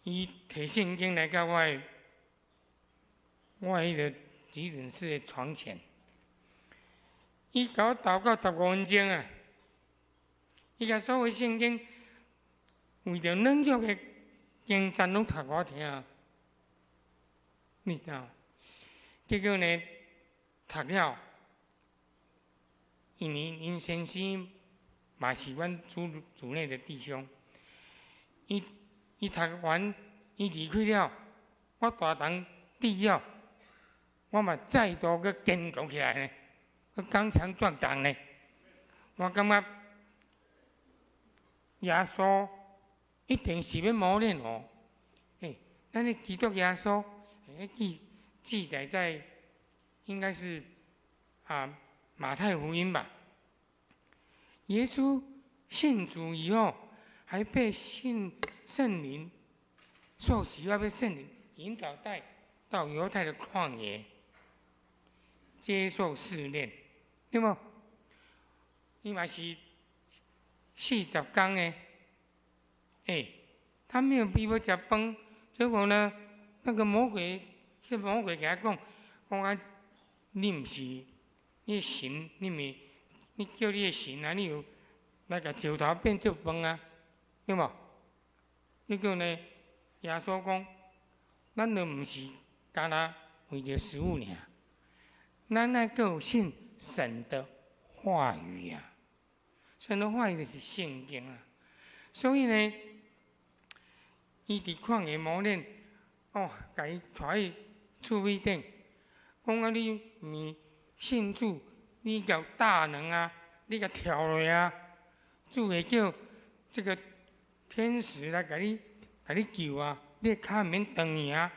伊提聖經來到我彼个急診室的床前，伊共我禱告15分鐘啊，伊共所有聖經為著軟弱的經節攏讀我聽，你知影？結果呢，讀了，因為𪜶先生嘛是阮組內的弟兄，伊讀完，伊離開了，我大腸治了，我嘛再度閣堅強起來呢，閣剛強壯膽呢。我感覺耶穌一定是欲磨練我。欸，咱的基督耶穌，記載在應該是啊馬太福音吧。耶穌信主以後，還被信聖靈受洗，要被聖靈引導帶到猶太的曠野接受試煉，對無？伊嘛是40天的，欸，他沒有逼迫食飯，結果呢，那個魔鬼，這魔鬼共伊講，講啊，你毋是，你的神，你毋，你叫你的神啊，你有來共石頭變做飯啊，對無？結果呢，耶穌講，咱都毋是干焦為著食物爾，咱愛閣有信神的話語啊，神的話語就是聖經啊。所以呢，伊佇曠野磨練，哦，共伊帶去厝尾頂，講啊，你毋信主，你有大能啊，你共跳落啊，主會叫這個天使來共你救啊，你的跤毋免斷去啊。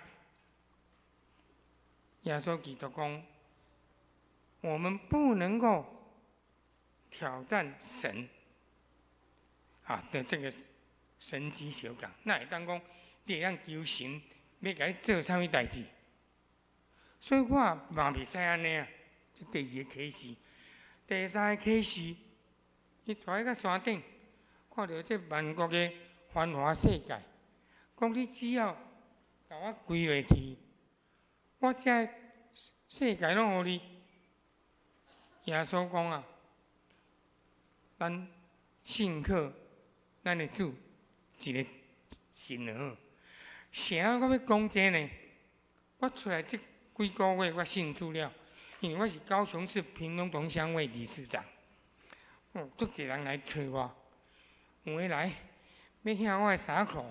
耶穌基督講，我們不能夠挑戰神啊的這個神蹟小講，那會當講你會當求神欲共你做啥物代誌？所以我嘛袂使按呢啊。這第二个啟示，第三个啟示，伊帶去到山頂，看著這萬國的繁華世界，講你只要共我跪落去，我這世界攏予你。耶穌講啊，咱信靠咱的主一个神就好。啥我欲講這呢？我出來這幾個月，我信主了，因為我是高雄市屏東同鄉會理事長。哦，足濟人來揣我，有的來欲向我的衫褲，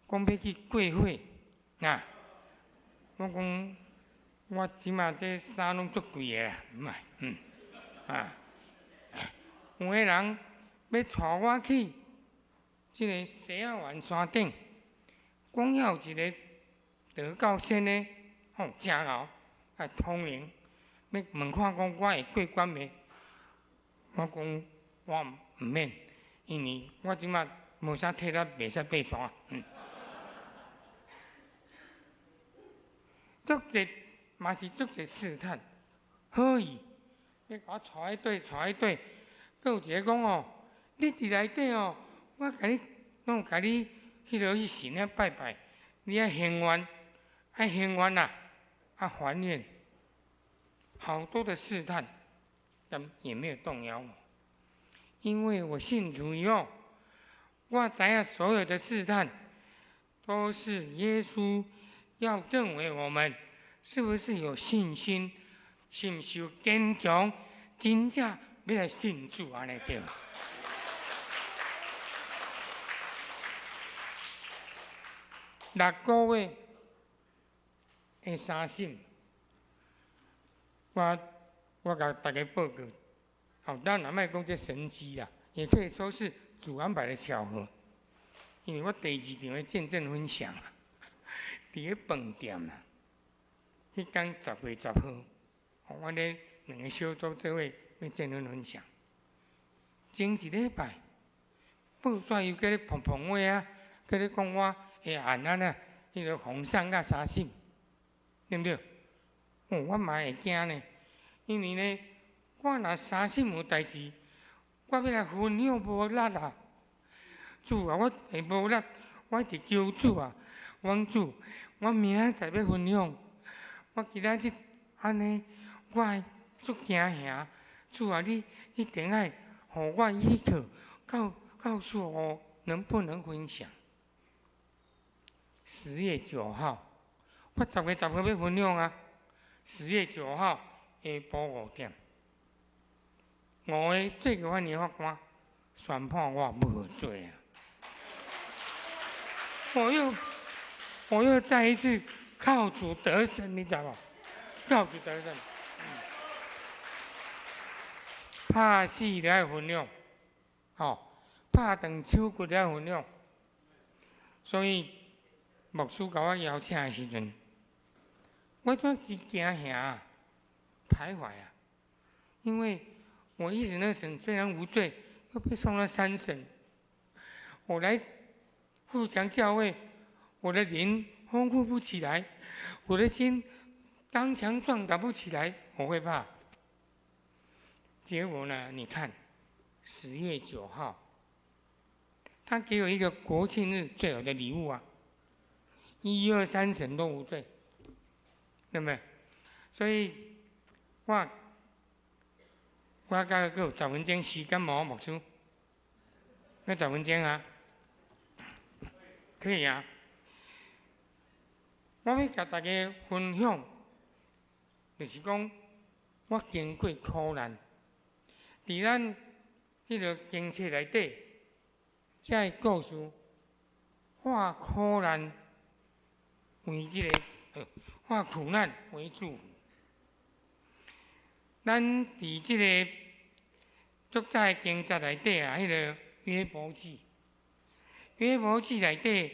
講欲去過火，啊，我講我這馬這衫攏足貴的啦，毋愛，啊，有的人欲帶我去這个西仔灣山頂，講遐有一个道教仙的，吼，真𠢕，啊，通靈，欲問看講我會過關袂？我講我毋免，因為我這馬無啥體力，袂使爬山。足濟嘛是足濟試探，好意，欲共我帶去佗，帶去佗，閣有一个講哦，你佇內底哦，我共你，攏共你彼落去神遐拜拜，你愛還願，愛還願啊，啊還願，好多的試探，但也沒有動搖我，因為我信主以後，我知影所有的試探，都是耶穌要認為我們是不是有信心？是毋是有坚强？真正欲来信主按呢对？6个月的三审，我共大家报告，好，当然莫讲这神迹啦，也可以说是主安排的巧合。因为我第二场的见证分享啊，伫咧饭店啊，彼工10月10号，我咧两个小组做伙欲见证分享。前一礼拜，报纸又阁咧膨膨话啊，阁咧讲我的案仔呢，彼个红上甲三审，对毋对？哦，我嘛会惊呢，因为呢，我若三审有代志，我欲来分享无力啊。主啊，我会无力，我一直求主啊，我讲主，我明仔载欲分享，我今仔日按呢，我会足惊吓。主啊，你一定爱予我依靠，告诉我能不能分享。10月9号，我10月10号欲分享啊。10月9号下晡5点，5个最高法院法官宣判我无罪啊！我又再一次靠主得胜，你知无？靠主得胜，拍死都爱分享，吼，拍断手骨都爱分享。所以牧师共我邀请的时阵，我怎真惊吓，徘徊啊！因为我一审、二审虽然无罪，又被送了3审。我来富强教会，我的灵丰富不起来，我的心刚强壮胆不起来，我会怕。结果呢？你看，10月9号，他给我一个国庆日最好的礼物啊！1、2、3审都无罪，对不对？所以，我甲阁有10分钟时间无，牧师，那10分钟啊，可以啊。我欲共大家分享，就是讲我经过苦难，伫咱彼个经册内底，这个故事化苦难为这个，化苦难为祝福。咱伫这个足早的经节内底啊，彼个约伯记，约伯记内底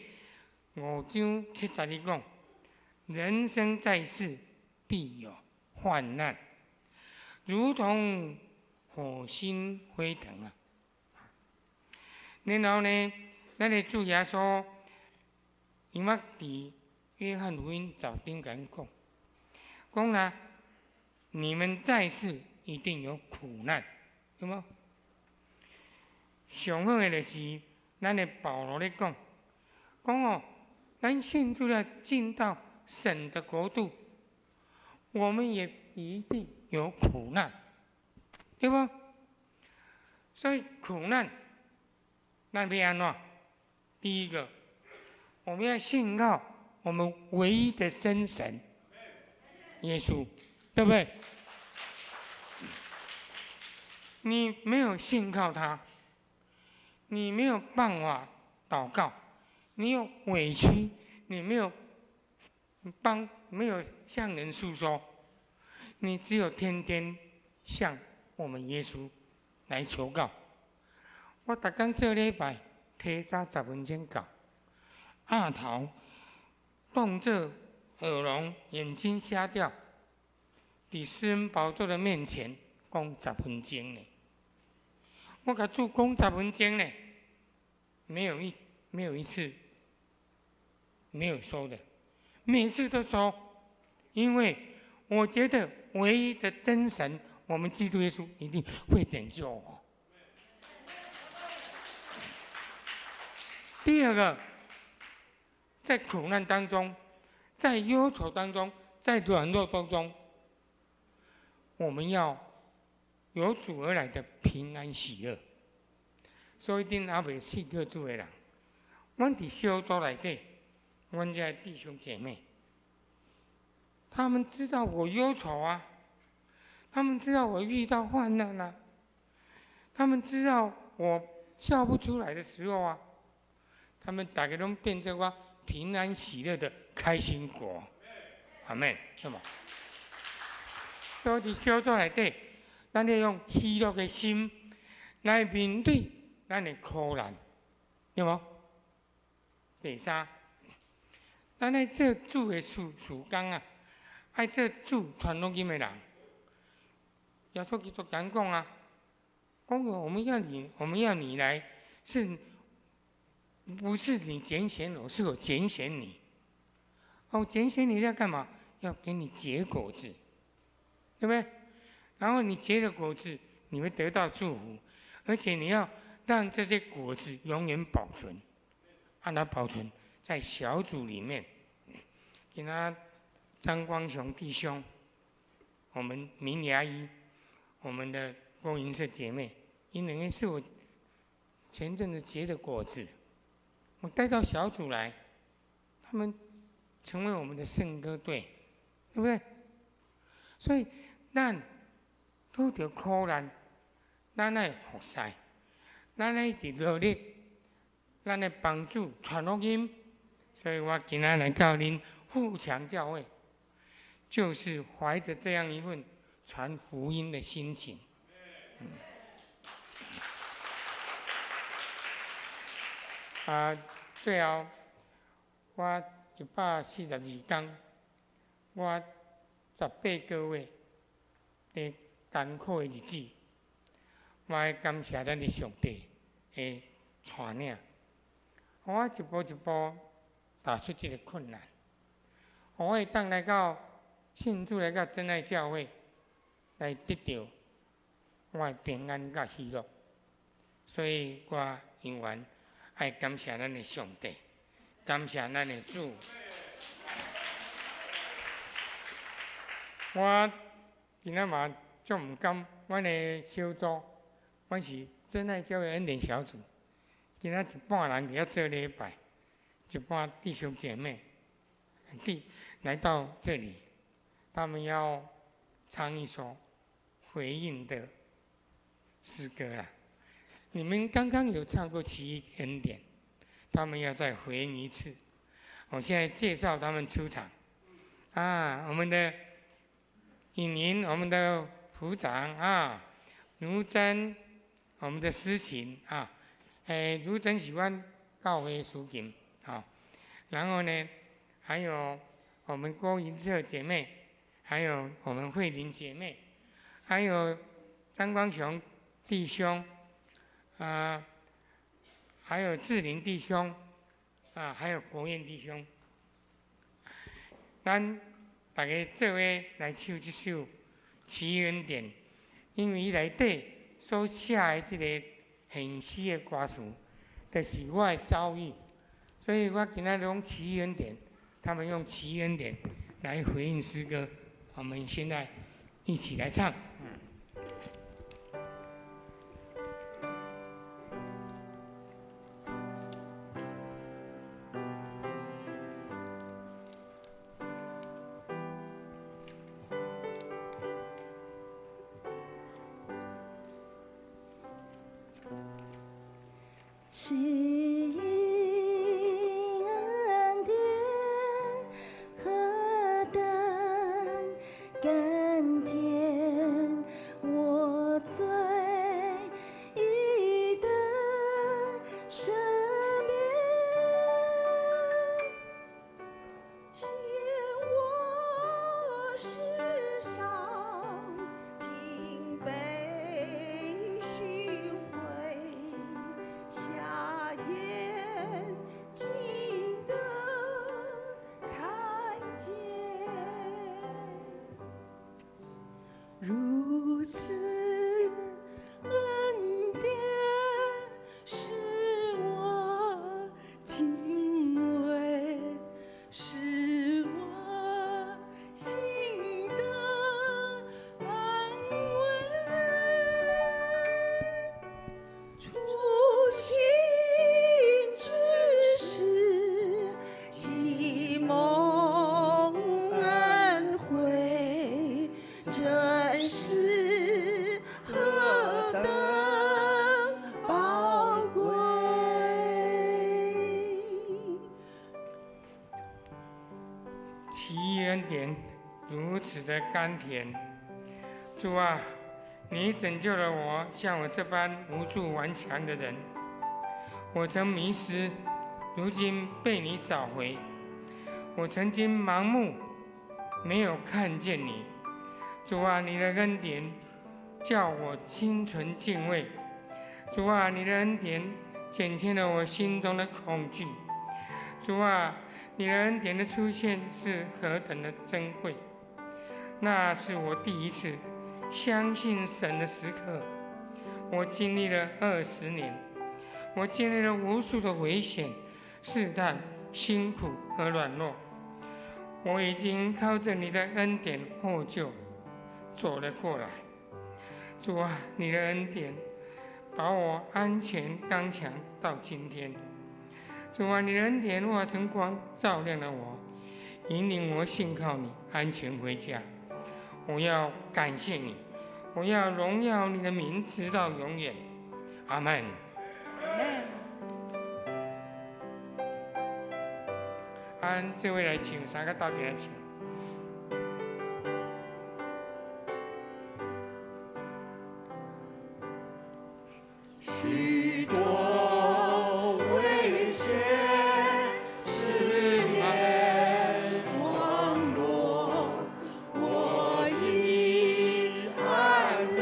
5章7节里讲，人生在世必有患难，如同火星飞腾啊。然后呢，咱的主耶稣，伊捌伫约翰福音10章共阮讲，讲啊，你们在世一定有苦难，有无？上好的就是咱的保罗咧讲，讲哦，咱信主了进到神的国度，我们也一定有苦难，对不？所以苦难，咱欲按怎？第一个，我们要信靠我们唯一的真神耶稣，对不对？你没有信靠他，你没有办法祷告，你有委屈，你没有帮，没有向人诉说，你只有天天向我们耶稣来求告。我逐工做礼拜，提早10分钟到，额头动作耳聋，眼睛瞎掉，伫施恩宝座的面前讲10分钟呢。我共主讲10分钟呢，没有一次没有收的，每次都收，因为我觉得唯一的真神，我们基督耶稣一定会拯救我。第二个，在苦难当中，在忧愁当中，在软弱当中，我们要由主而来的平安喜乐。所以，恁还未信主的人，阮伫小组内底，阮这弟兄姐妹，他們知道我憂愁啊，他們知道我遇到患難啊，他們知道我笑不出來的時候啊，他們大家攏變成我平安喜樂的開心果。阿們，是無？所以佇小組內底，咱要用喜樂的心來面對咱的苦難，對無？第三，咱愛做主的事事工啊，愛做主傳福音的人。耶穌基督講講啊，講我們要你，我們要你來，是不是你揀選我，是我揀選你。哦，揀選你要幹嘛？要給你結果子，對不對？然後你結了果子，你會得到祝福，而且你要讓這些果子永遠保存，讓它保存在小組裡面。給他張光雄弟兄，我們明牙醫，我們的郭銀社姐妹，因為是我前陣子結的果子，我帶到小組來，他們成為我們的聖歌隊，對不對？所以咱遇著苦難，咱愛服侍，咱愛佇努力，咱愛幫助傳福音。所以我今仔來到恁富強教會，就是懷着這樣一份傳福音的心情。啊，最後我142工，我18個月的艱苦的日子，我愛感謝咱的上帝的帶領，我一步一步踏出這個困難，我會當來到信主來到真愛教會，來得到我的平安佮喜樂，所以我永遠愛感謝咱的上帝，感謝咱的主。我今仔嘛足毋甘，阮的小組，阮是真愛教會恩典小組，今仔一半人佇遐做禮拜，一半弟兄姐妹弟來到這裡，他們要唱一首回應的詩歌啦。你們剛剛有唱過奇異恩典，他們要再回應一次。我現在介紹他們出場。啊，我們的穎瑩，我們的副長啊，如珍，我們的司琴啊，如珍喜歡教會司琴啊。然後呢，還有我們郭銀策姐妹，還有我們慧玲姐妹，還有張光雄弟兄，啊，還有志玲弟兄，啊，還有國燕弟兄。咱大家做伙來唱這首《奇恩典》，因為伊內底所寫的這個現實的歌詞，就是我的遭遇，所以我今仔日講奇恩典，他們用奇恩典來回應詩歌。我們現在一起來唱。奇異恩典何等甘甜，我罪已得赦免，見我世上竟被訓誨，瞎眼睛得看見，真是何等寶貴。奇異恩典如此的甘甜，主啊，你拯救了我，像我這般無助頑強的人。我曾迷失，如今被你找回。我曾經盲目，沒有看見你。主啊，你的恩典叫我心存敬畏。主啊，你的恩典減輕了我心中的恐懼。主啊，你的恩典的出現是何等的珍貴！那是我第一次相信神的時刻。我經歷了20年，我經歷了無數的危險、試探、辛苦和軟弱。我已經靠着你的恩典獲救，走了過來。主啊，你的恩典把我安全剛強到今天。主啊，你的恩典化成光，照亮了我，引領我信靠你，安全回家。我要感謝你，我要榮耀你的名，直到永遠。阿門。按這位來唱，三個鬥陣來唱。許多危險，四面網羅，我已安然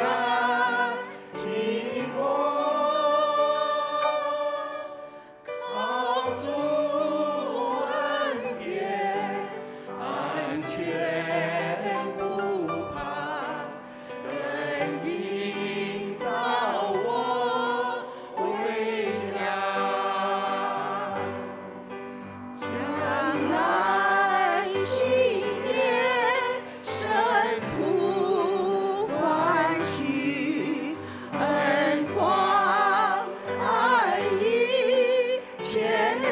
經過，靠主恩典，安全不怕，更引導我回家。將來新年聖徒歡聚，恩光愛意牽連，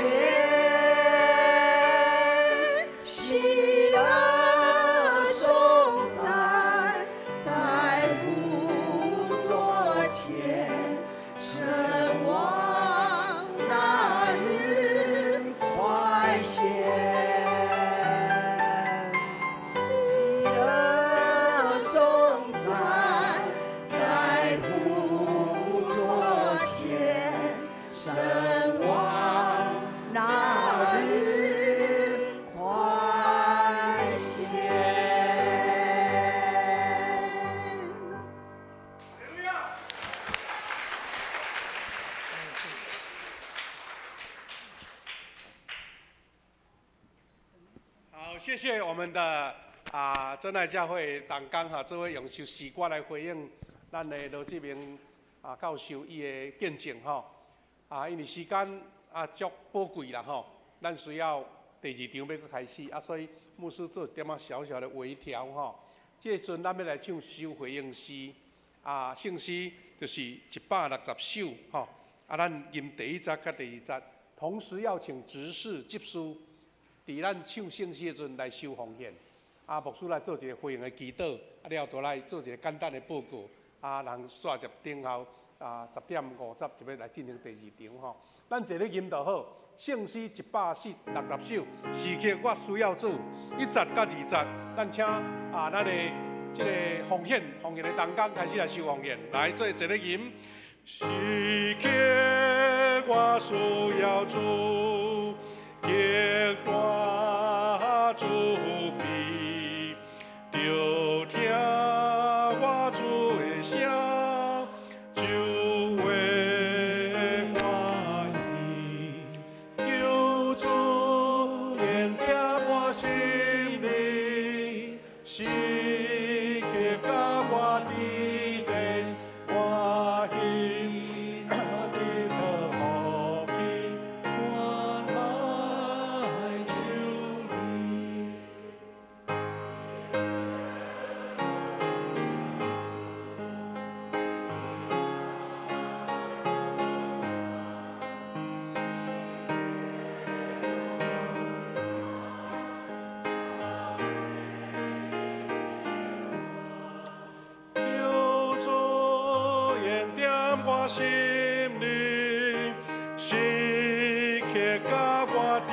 喜樂頌讚在父座前，神王那日快顯。喜樂頌讚在父座前，神王那日快顯。好，謝謝我們的真愛教會同工哈，這位用首詩歌來回應咱的羅志明教授伊的見證吼。因為時間足寶貴啦吼，咱需要第二場欲閣開始所以牧師做一點仔小小的微調吼。這個時陣咱欲來唱首回應詩，聖詩就是160首吼。咱吟第一節佮第二節，同時要請執事執事，佇咱唱聖詩的時陣來收奉獻。牧師來做一個回應的祈禱，了後來做一個簡單的報告。人煞接等候10點50就欲來進行第二場吼。咱坐咧吟就好，聖詩160首，時刻我需要主，1節佮2節，咱請咱的這個奉獻的同工開始來收奉獻，來做坐咧吟。時刻我需要主，極大主庇，著聽我主的聲，就會歡喜。求主恩賜我心靈，時刻佮我佇咧，我心得福氣，我來求你。我心灵，时刻佮我伫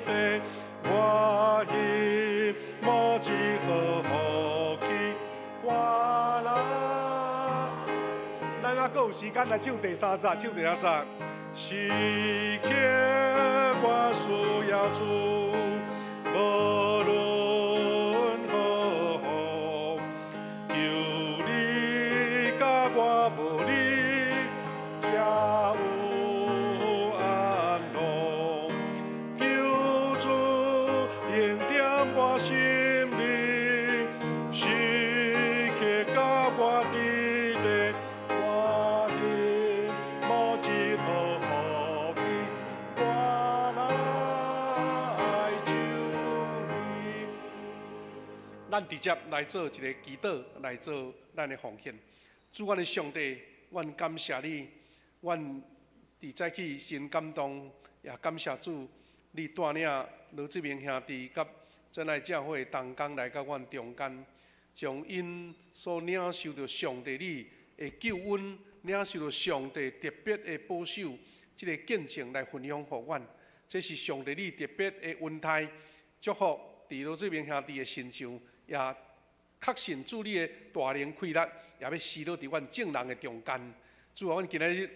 咧，我希无一毫予去我人。咱犹阁有时间来唱第三节，唱第三节。时刻我需要主，无论何方，求你佮我无你，才有安乐。求主恩典我心灵，时刻佮我伫咧，我希无一毫予去我来求你。咱直接來做一個祈禱，來做咱的奉獻。主，阮的上帝，阮感謝你，阮佇早起真感動，也感謝主，你帶領羅志明兄弟佮真愛教會同工來到阮中間，將𪜶所領受著上帝你的救恩，領受著上帝特別的保守，這个見證來分享予阮。這是上帝你特別的恩待，祝福佇羅志明兄弟的身上，也確信主你的大能氣力，也欲施落佇阮眾人的中間。主啊，阮今仔日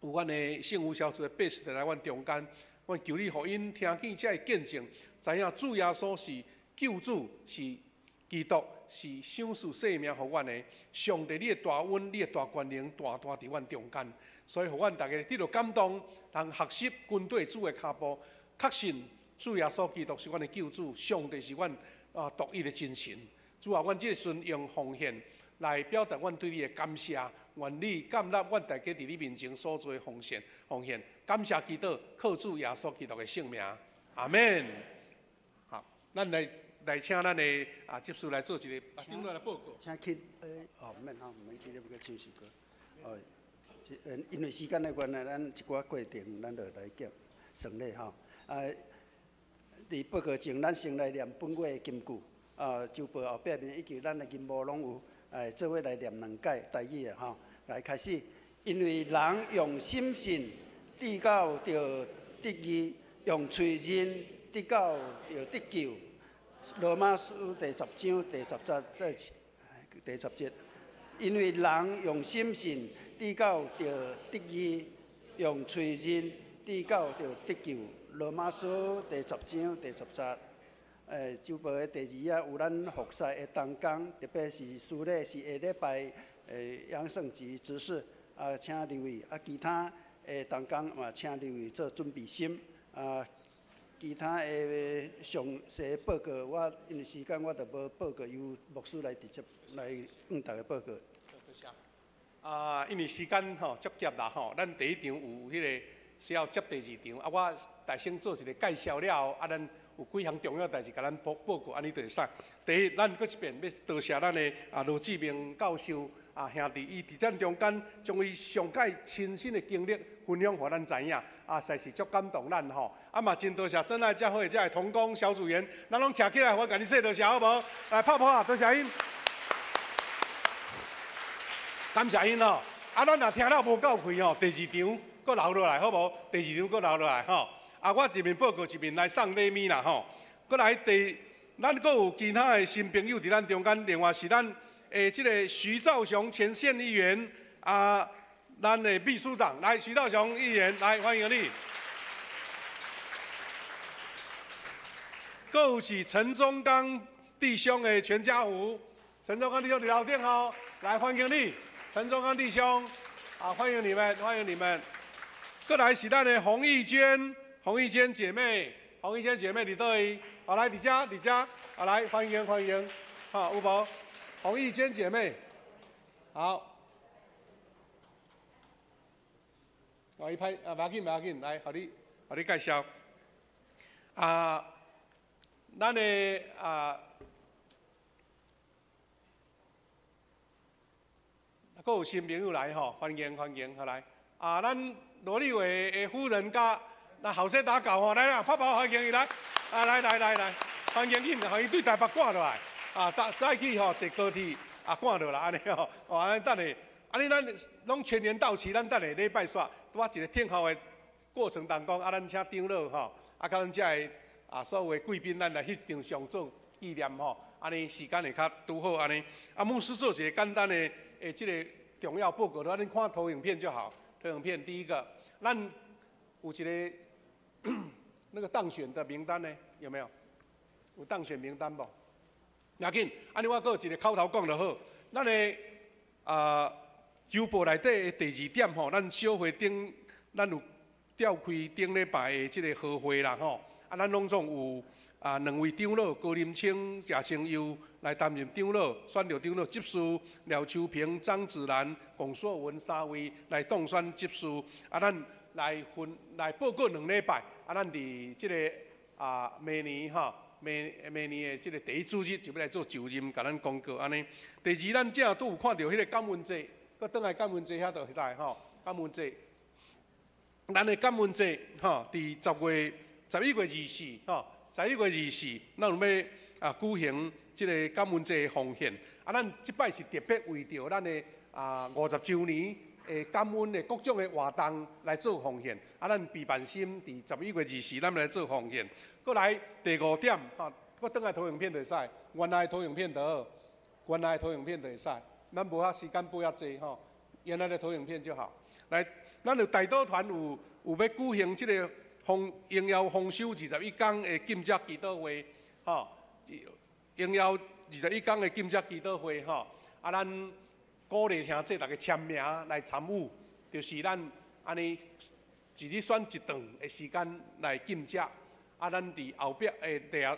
有阮的聖父小組的百姓來阮中間，阮求你予𪜶聽見這个見證，知影主耶穌是救主，是基督，是賞賜生命予阮的。上帝你的大恩，你的大權能，大大佇阮中間，所以予阮逐家得著感動，通學習跟綴主的跤步，確信主耶穌基督是阮的救主，上帝是阮獨一的真神。主啊，阮這個時陣用奉獻來表達阮對你的感謝，願你感納阮大家佇你面前所做的奉獻，奉獻感謝祈禱，靠主耶穌基督的聖名，阿們。好，咱來請咱的執事來做一个長老來報告。請去，哦，毋免吼，毋免去，你欲閣唱首歌。哦，因為時間的關係，咱一寡過程，咱就來結算禮吼。啊，佇報告前，咱先來念本月的金句。啊，周報後壁面以及咱的銀幕攏有，做伙來念兩擺台語的吼。來開始，因為人用審慎得到著得義，用喙認得到著得救。羅馬書第十章第十節，再第十節，因為人用審慎得到著得義，用喙認得到著得救。羅馬書第十章第十節。周報的第二頁有咱服侍的同工，特別是司禮是下禮拜楊勝吉執事，啊，請留意，啊，其他的同工嘛，請留意做準備心，啊，其他的詳細報告，我因為時間我就無報告，由牧師來直接來向大家報告。多謝。啊，因為時間吼足急啦吼，咱第一場有彼个需要接第二場，啊，我大先做一个介紹了後，啊，咱有幾項重要代誌，共咱報報告，按呢就會使。第一，咱閣一遍欲多謝咱的羅志明教授兄弟，伊佇咱中間將伊上蓋親身的經歷分享予咱知影，啊，實在是足感動咱吼。啊嘛真多謝真愛教會遮的同工小組員，咱攏徛起來，我共你說多謝好無？來拍拍啊，多謝𪜶，感謝𪜶吼。啊，咱若聽了無夠氣吼，第二場閣留落來好無？第二場閣留落來吼。啊，我一面報告一面來送禮物啦吼。閣來第，咱閣有其他的新朋友佇咱中間，另外是咱的這个徐兆雄前縣議員啊，咱的秘書長來，徐兆雄議員來歡迎你。閣有是陳忠剛弟兄的全家福，陳忠剛弟兄佇樓頂吼，來歡迎你，陳忠剛弟兄啊，歡迎你們，歡迎你們。閣來是咱的洪玉娟。洪玉娟姐妹，洪玉娟姐妹佇佗位？好來，佇遮，佇遮，好來，歡迎歡迎，好，有無？洪玉娟姐妹，好，我伊拍啊，無要緊，無要緊，來，予你，予你介紹。啊，咱的啊，閣有新朋友來吼，歡迎歡迎，好來。啊，咱羅立偉的夫人佮那後生打狗吼，來啦，拍拍歡迎伊來，啊來來來來，歡迎𪜶，予伊對台北趕落來，啊早早起吼坐高鐵啊趕落來按呢吼，哦按呢等下，按呢咱攏全員到齊，咱等下禮拜煞，拄仔一個聽候的過程當中，啊，咱請長老吼，啊，佮咱遮的啊所有的貴賓，咱來翕張相做紀念吼。按呢時間會較拄好按呢。啊，牧師做一個簡單的的這個重要報告，咱看投影片就好。投影片第一個，咱有一個那個當選的名單呢，有沒有？有當選名單無？要緊，按呢我閣有一個口頭講就好。咱的啊，週報內底的第二點吼，咱小會頂，咱有召開頂禮拜的這個合會啦吼。啊，咱攏總有啊兩位長老高林清、謝清佑來擔任長老，選著長老執事廖秋平、張子蘭、龔碩文三位來當選執事。啊，咱來分來報告兩禮拜。啊，咱佇這個啊明年吼。明明年的這個第一主日就欲來做就任，共咱公告按呢。第二，咱正拄有看著彼個感恩祭，閣轉來感恩祭遐就會使吼。感恩祭，咱的感恩祭吼，佇10月11月24吼，十一月24，咱有欲啊舉行這個感恩祭的奉獻。啊，咱這擺是特別為著咱的啊50週年的感恩的各種的活動來做奉獻。啊，咱備辦心佇十一月24，咱來做奉獻。閣來第五點，吼，閣轉來投影片就會使，原來投影片就好，原來投影片就會使，咱無遐時間播遐濟吼，原來的投影片就好。來，咱有代禱團有欲舉行這個豐榮耀豐收21天的禁食祈禱會，吼，榮耀21天的禁食祈禱會，吼，啊，咱鼓勵兄弟逐家簽名來參與，就是咱按呢一日選一頓的時間來禁食。啊，咱佇後壁的地下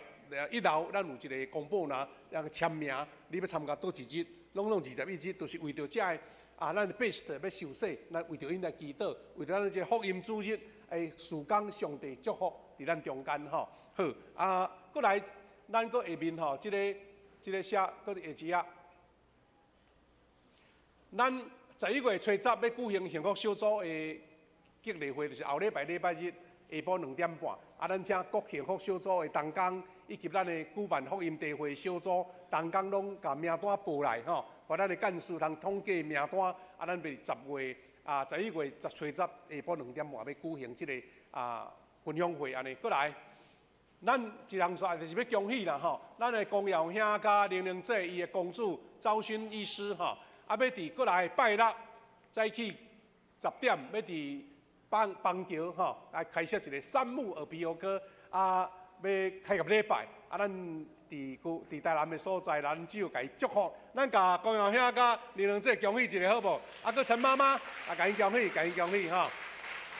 一樓，咱有一個公布欄，讓簽名。你欲參加佗一日，攏總21日，都是為著遮个啊，咱的 best 欲受洗，咱為著𪜶來祈禱，為著咱這個福音主日的事工，上帝祝福佇咱中間吼。好，啊，閣來，咱閣下面吼，這個寫，閣下一頁。咱11月初十欲舉行幸福小組的激勵會，就是後禮拜禮拜日。下晡2點半，啊，咱請各幸福小組的同工，以及咱的舉辦福音茶會小組同工，攏共名單報來吼，予咱的幹事通統計名單。啊，咱欲10月啊，11月十初十下晡2點半欲舉行這個啊分享會按呢。閣來，咱一人煞就是欲恭喜啦吼，咱的光耀兄佮玲玲姐伊的公主招薰醫師吼，啊，欲佇閣來拜六早起10點欲佇邦邦橋吼，來開設一個三木耳鼻喉科，啊，欲開業禮拜，啊，咱佇佇台南的所在，咱只有共伊祝福。咱共光耀兄佮玲玲姐恭喜一下好無？啊，閣陳媽媽，啊，共伊恭喜，共伊恭喜吼。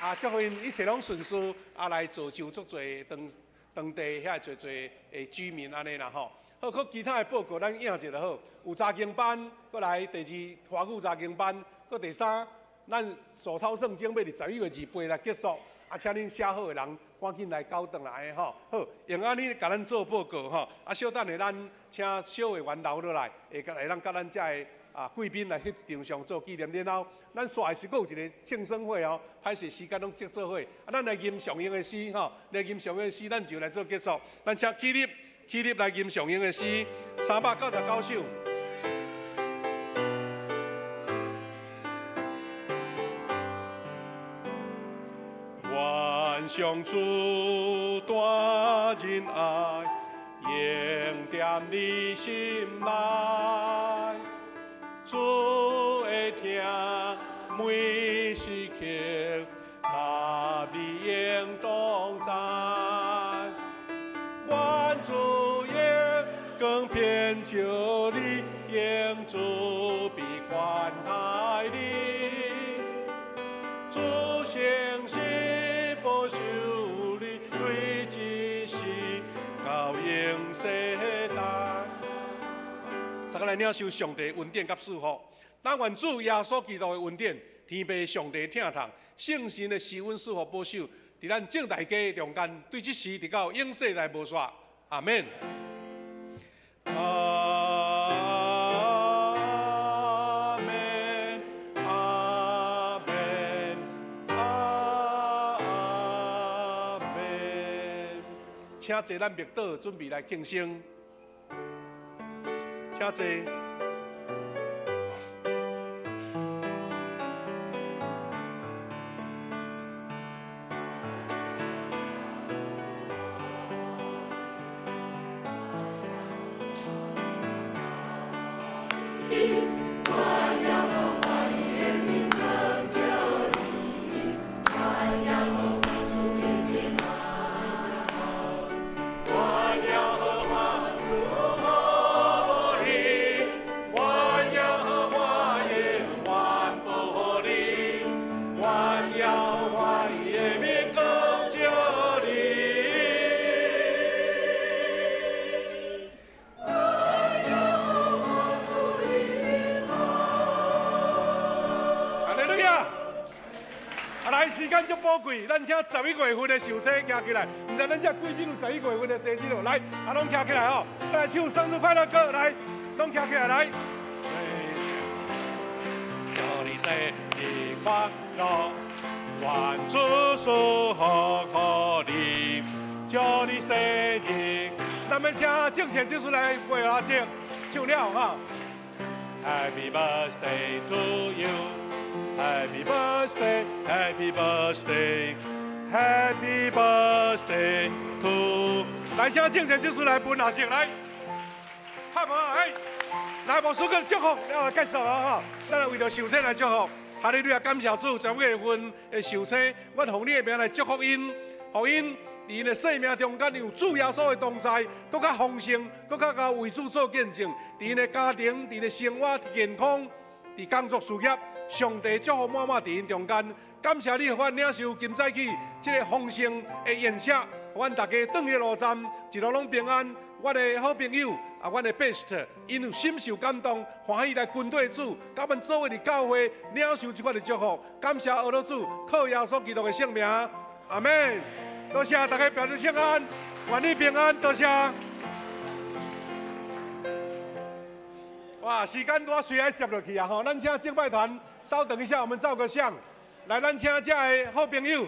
啊，祝福𪜶一切攏順遂，啊，來造就足濟當當地遐濟濟的居民按呢啦吼。好，閣其他的報告咱印一下好。有查經班，閣來第二華語查經班，閣第三。咱手抄聖經欲佇11月28來結束，啊，請恁寫好的人趕緊來交轉來吼。好，用按呢共咱做報告吼。啊，小等下咱請小會員留落來，會會當佮咱遮的啊貴賓來翕一張相做紀念。然後，咱煞的是閣有一個慶生會哦，歹勢時間攏積做伙。啊，咱來吟上用的詩吼，來吟上用的詩，咱就來做結束。咱請起立，起立來吟上用的詩，399首。願上主大仁愛，永踮你心內。主會疼每時刻，佮你永同在。願主榮光遍照你，永慈悲款待你。主誠實保守你，對這世到永世代。大家來領受上帝恩典佮祝福。但願主耶穌基督的恩典、天父上帝疼痛、聖神的施恩賜福保守，佇咱眾大家中間，對這時直到永世代無煞。阿們。阿們，阿們，阿們。請坐，咱默禱，準備來慶生。請坐。足寶貴，咱請11月份的壽星徛起來，毋知咱這貴賓有11月份的生日哦，來，啊，攏徛起來吼，來唱生日快樂歌，來，攏徛起來來。祝你生日快樂，願主賜福予你，祝你生日。咱們請正賢技師來陪阿正唱了哈。Happy birthday to you. Happy birthday, Happy birthday, Happy birthday to。來，請正賢技師來分阿正來，好無？哎，來，牧師閣祝福，了來介紹啊哈。咱來為著壽星來祝福，哈利路亞，感謝主，11月份的壽星，我奉你的名來祝福𪜶，予𪜶佇𪜶的生命中間有主耶穌的同在，閣較豐盛，閣較𠢕為主做見證，佇𪜶的家庭、佇𪜶的生活、健康、佇工作事業，上帝祝福滿滿佇𪜶中間。感謝你，予阮領受今早起這个豐盛的宴席，予阮大家轉去路站，一路攏平安。我的好朋友啊，阮的 best，𪜶有深受感動，歡喜來跟隨主，佮阮做伙佇教會領受這款的祝福。感謝阿老主，靠耶穌基督的聖名，阿們。多謝大家表示聖安，願你平安，多謝。哇，時間拄仔隨愛接落去啊！吼，咱請敬拜團稍等一下，我們照個相。來，咱請這个好朋友，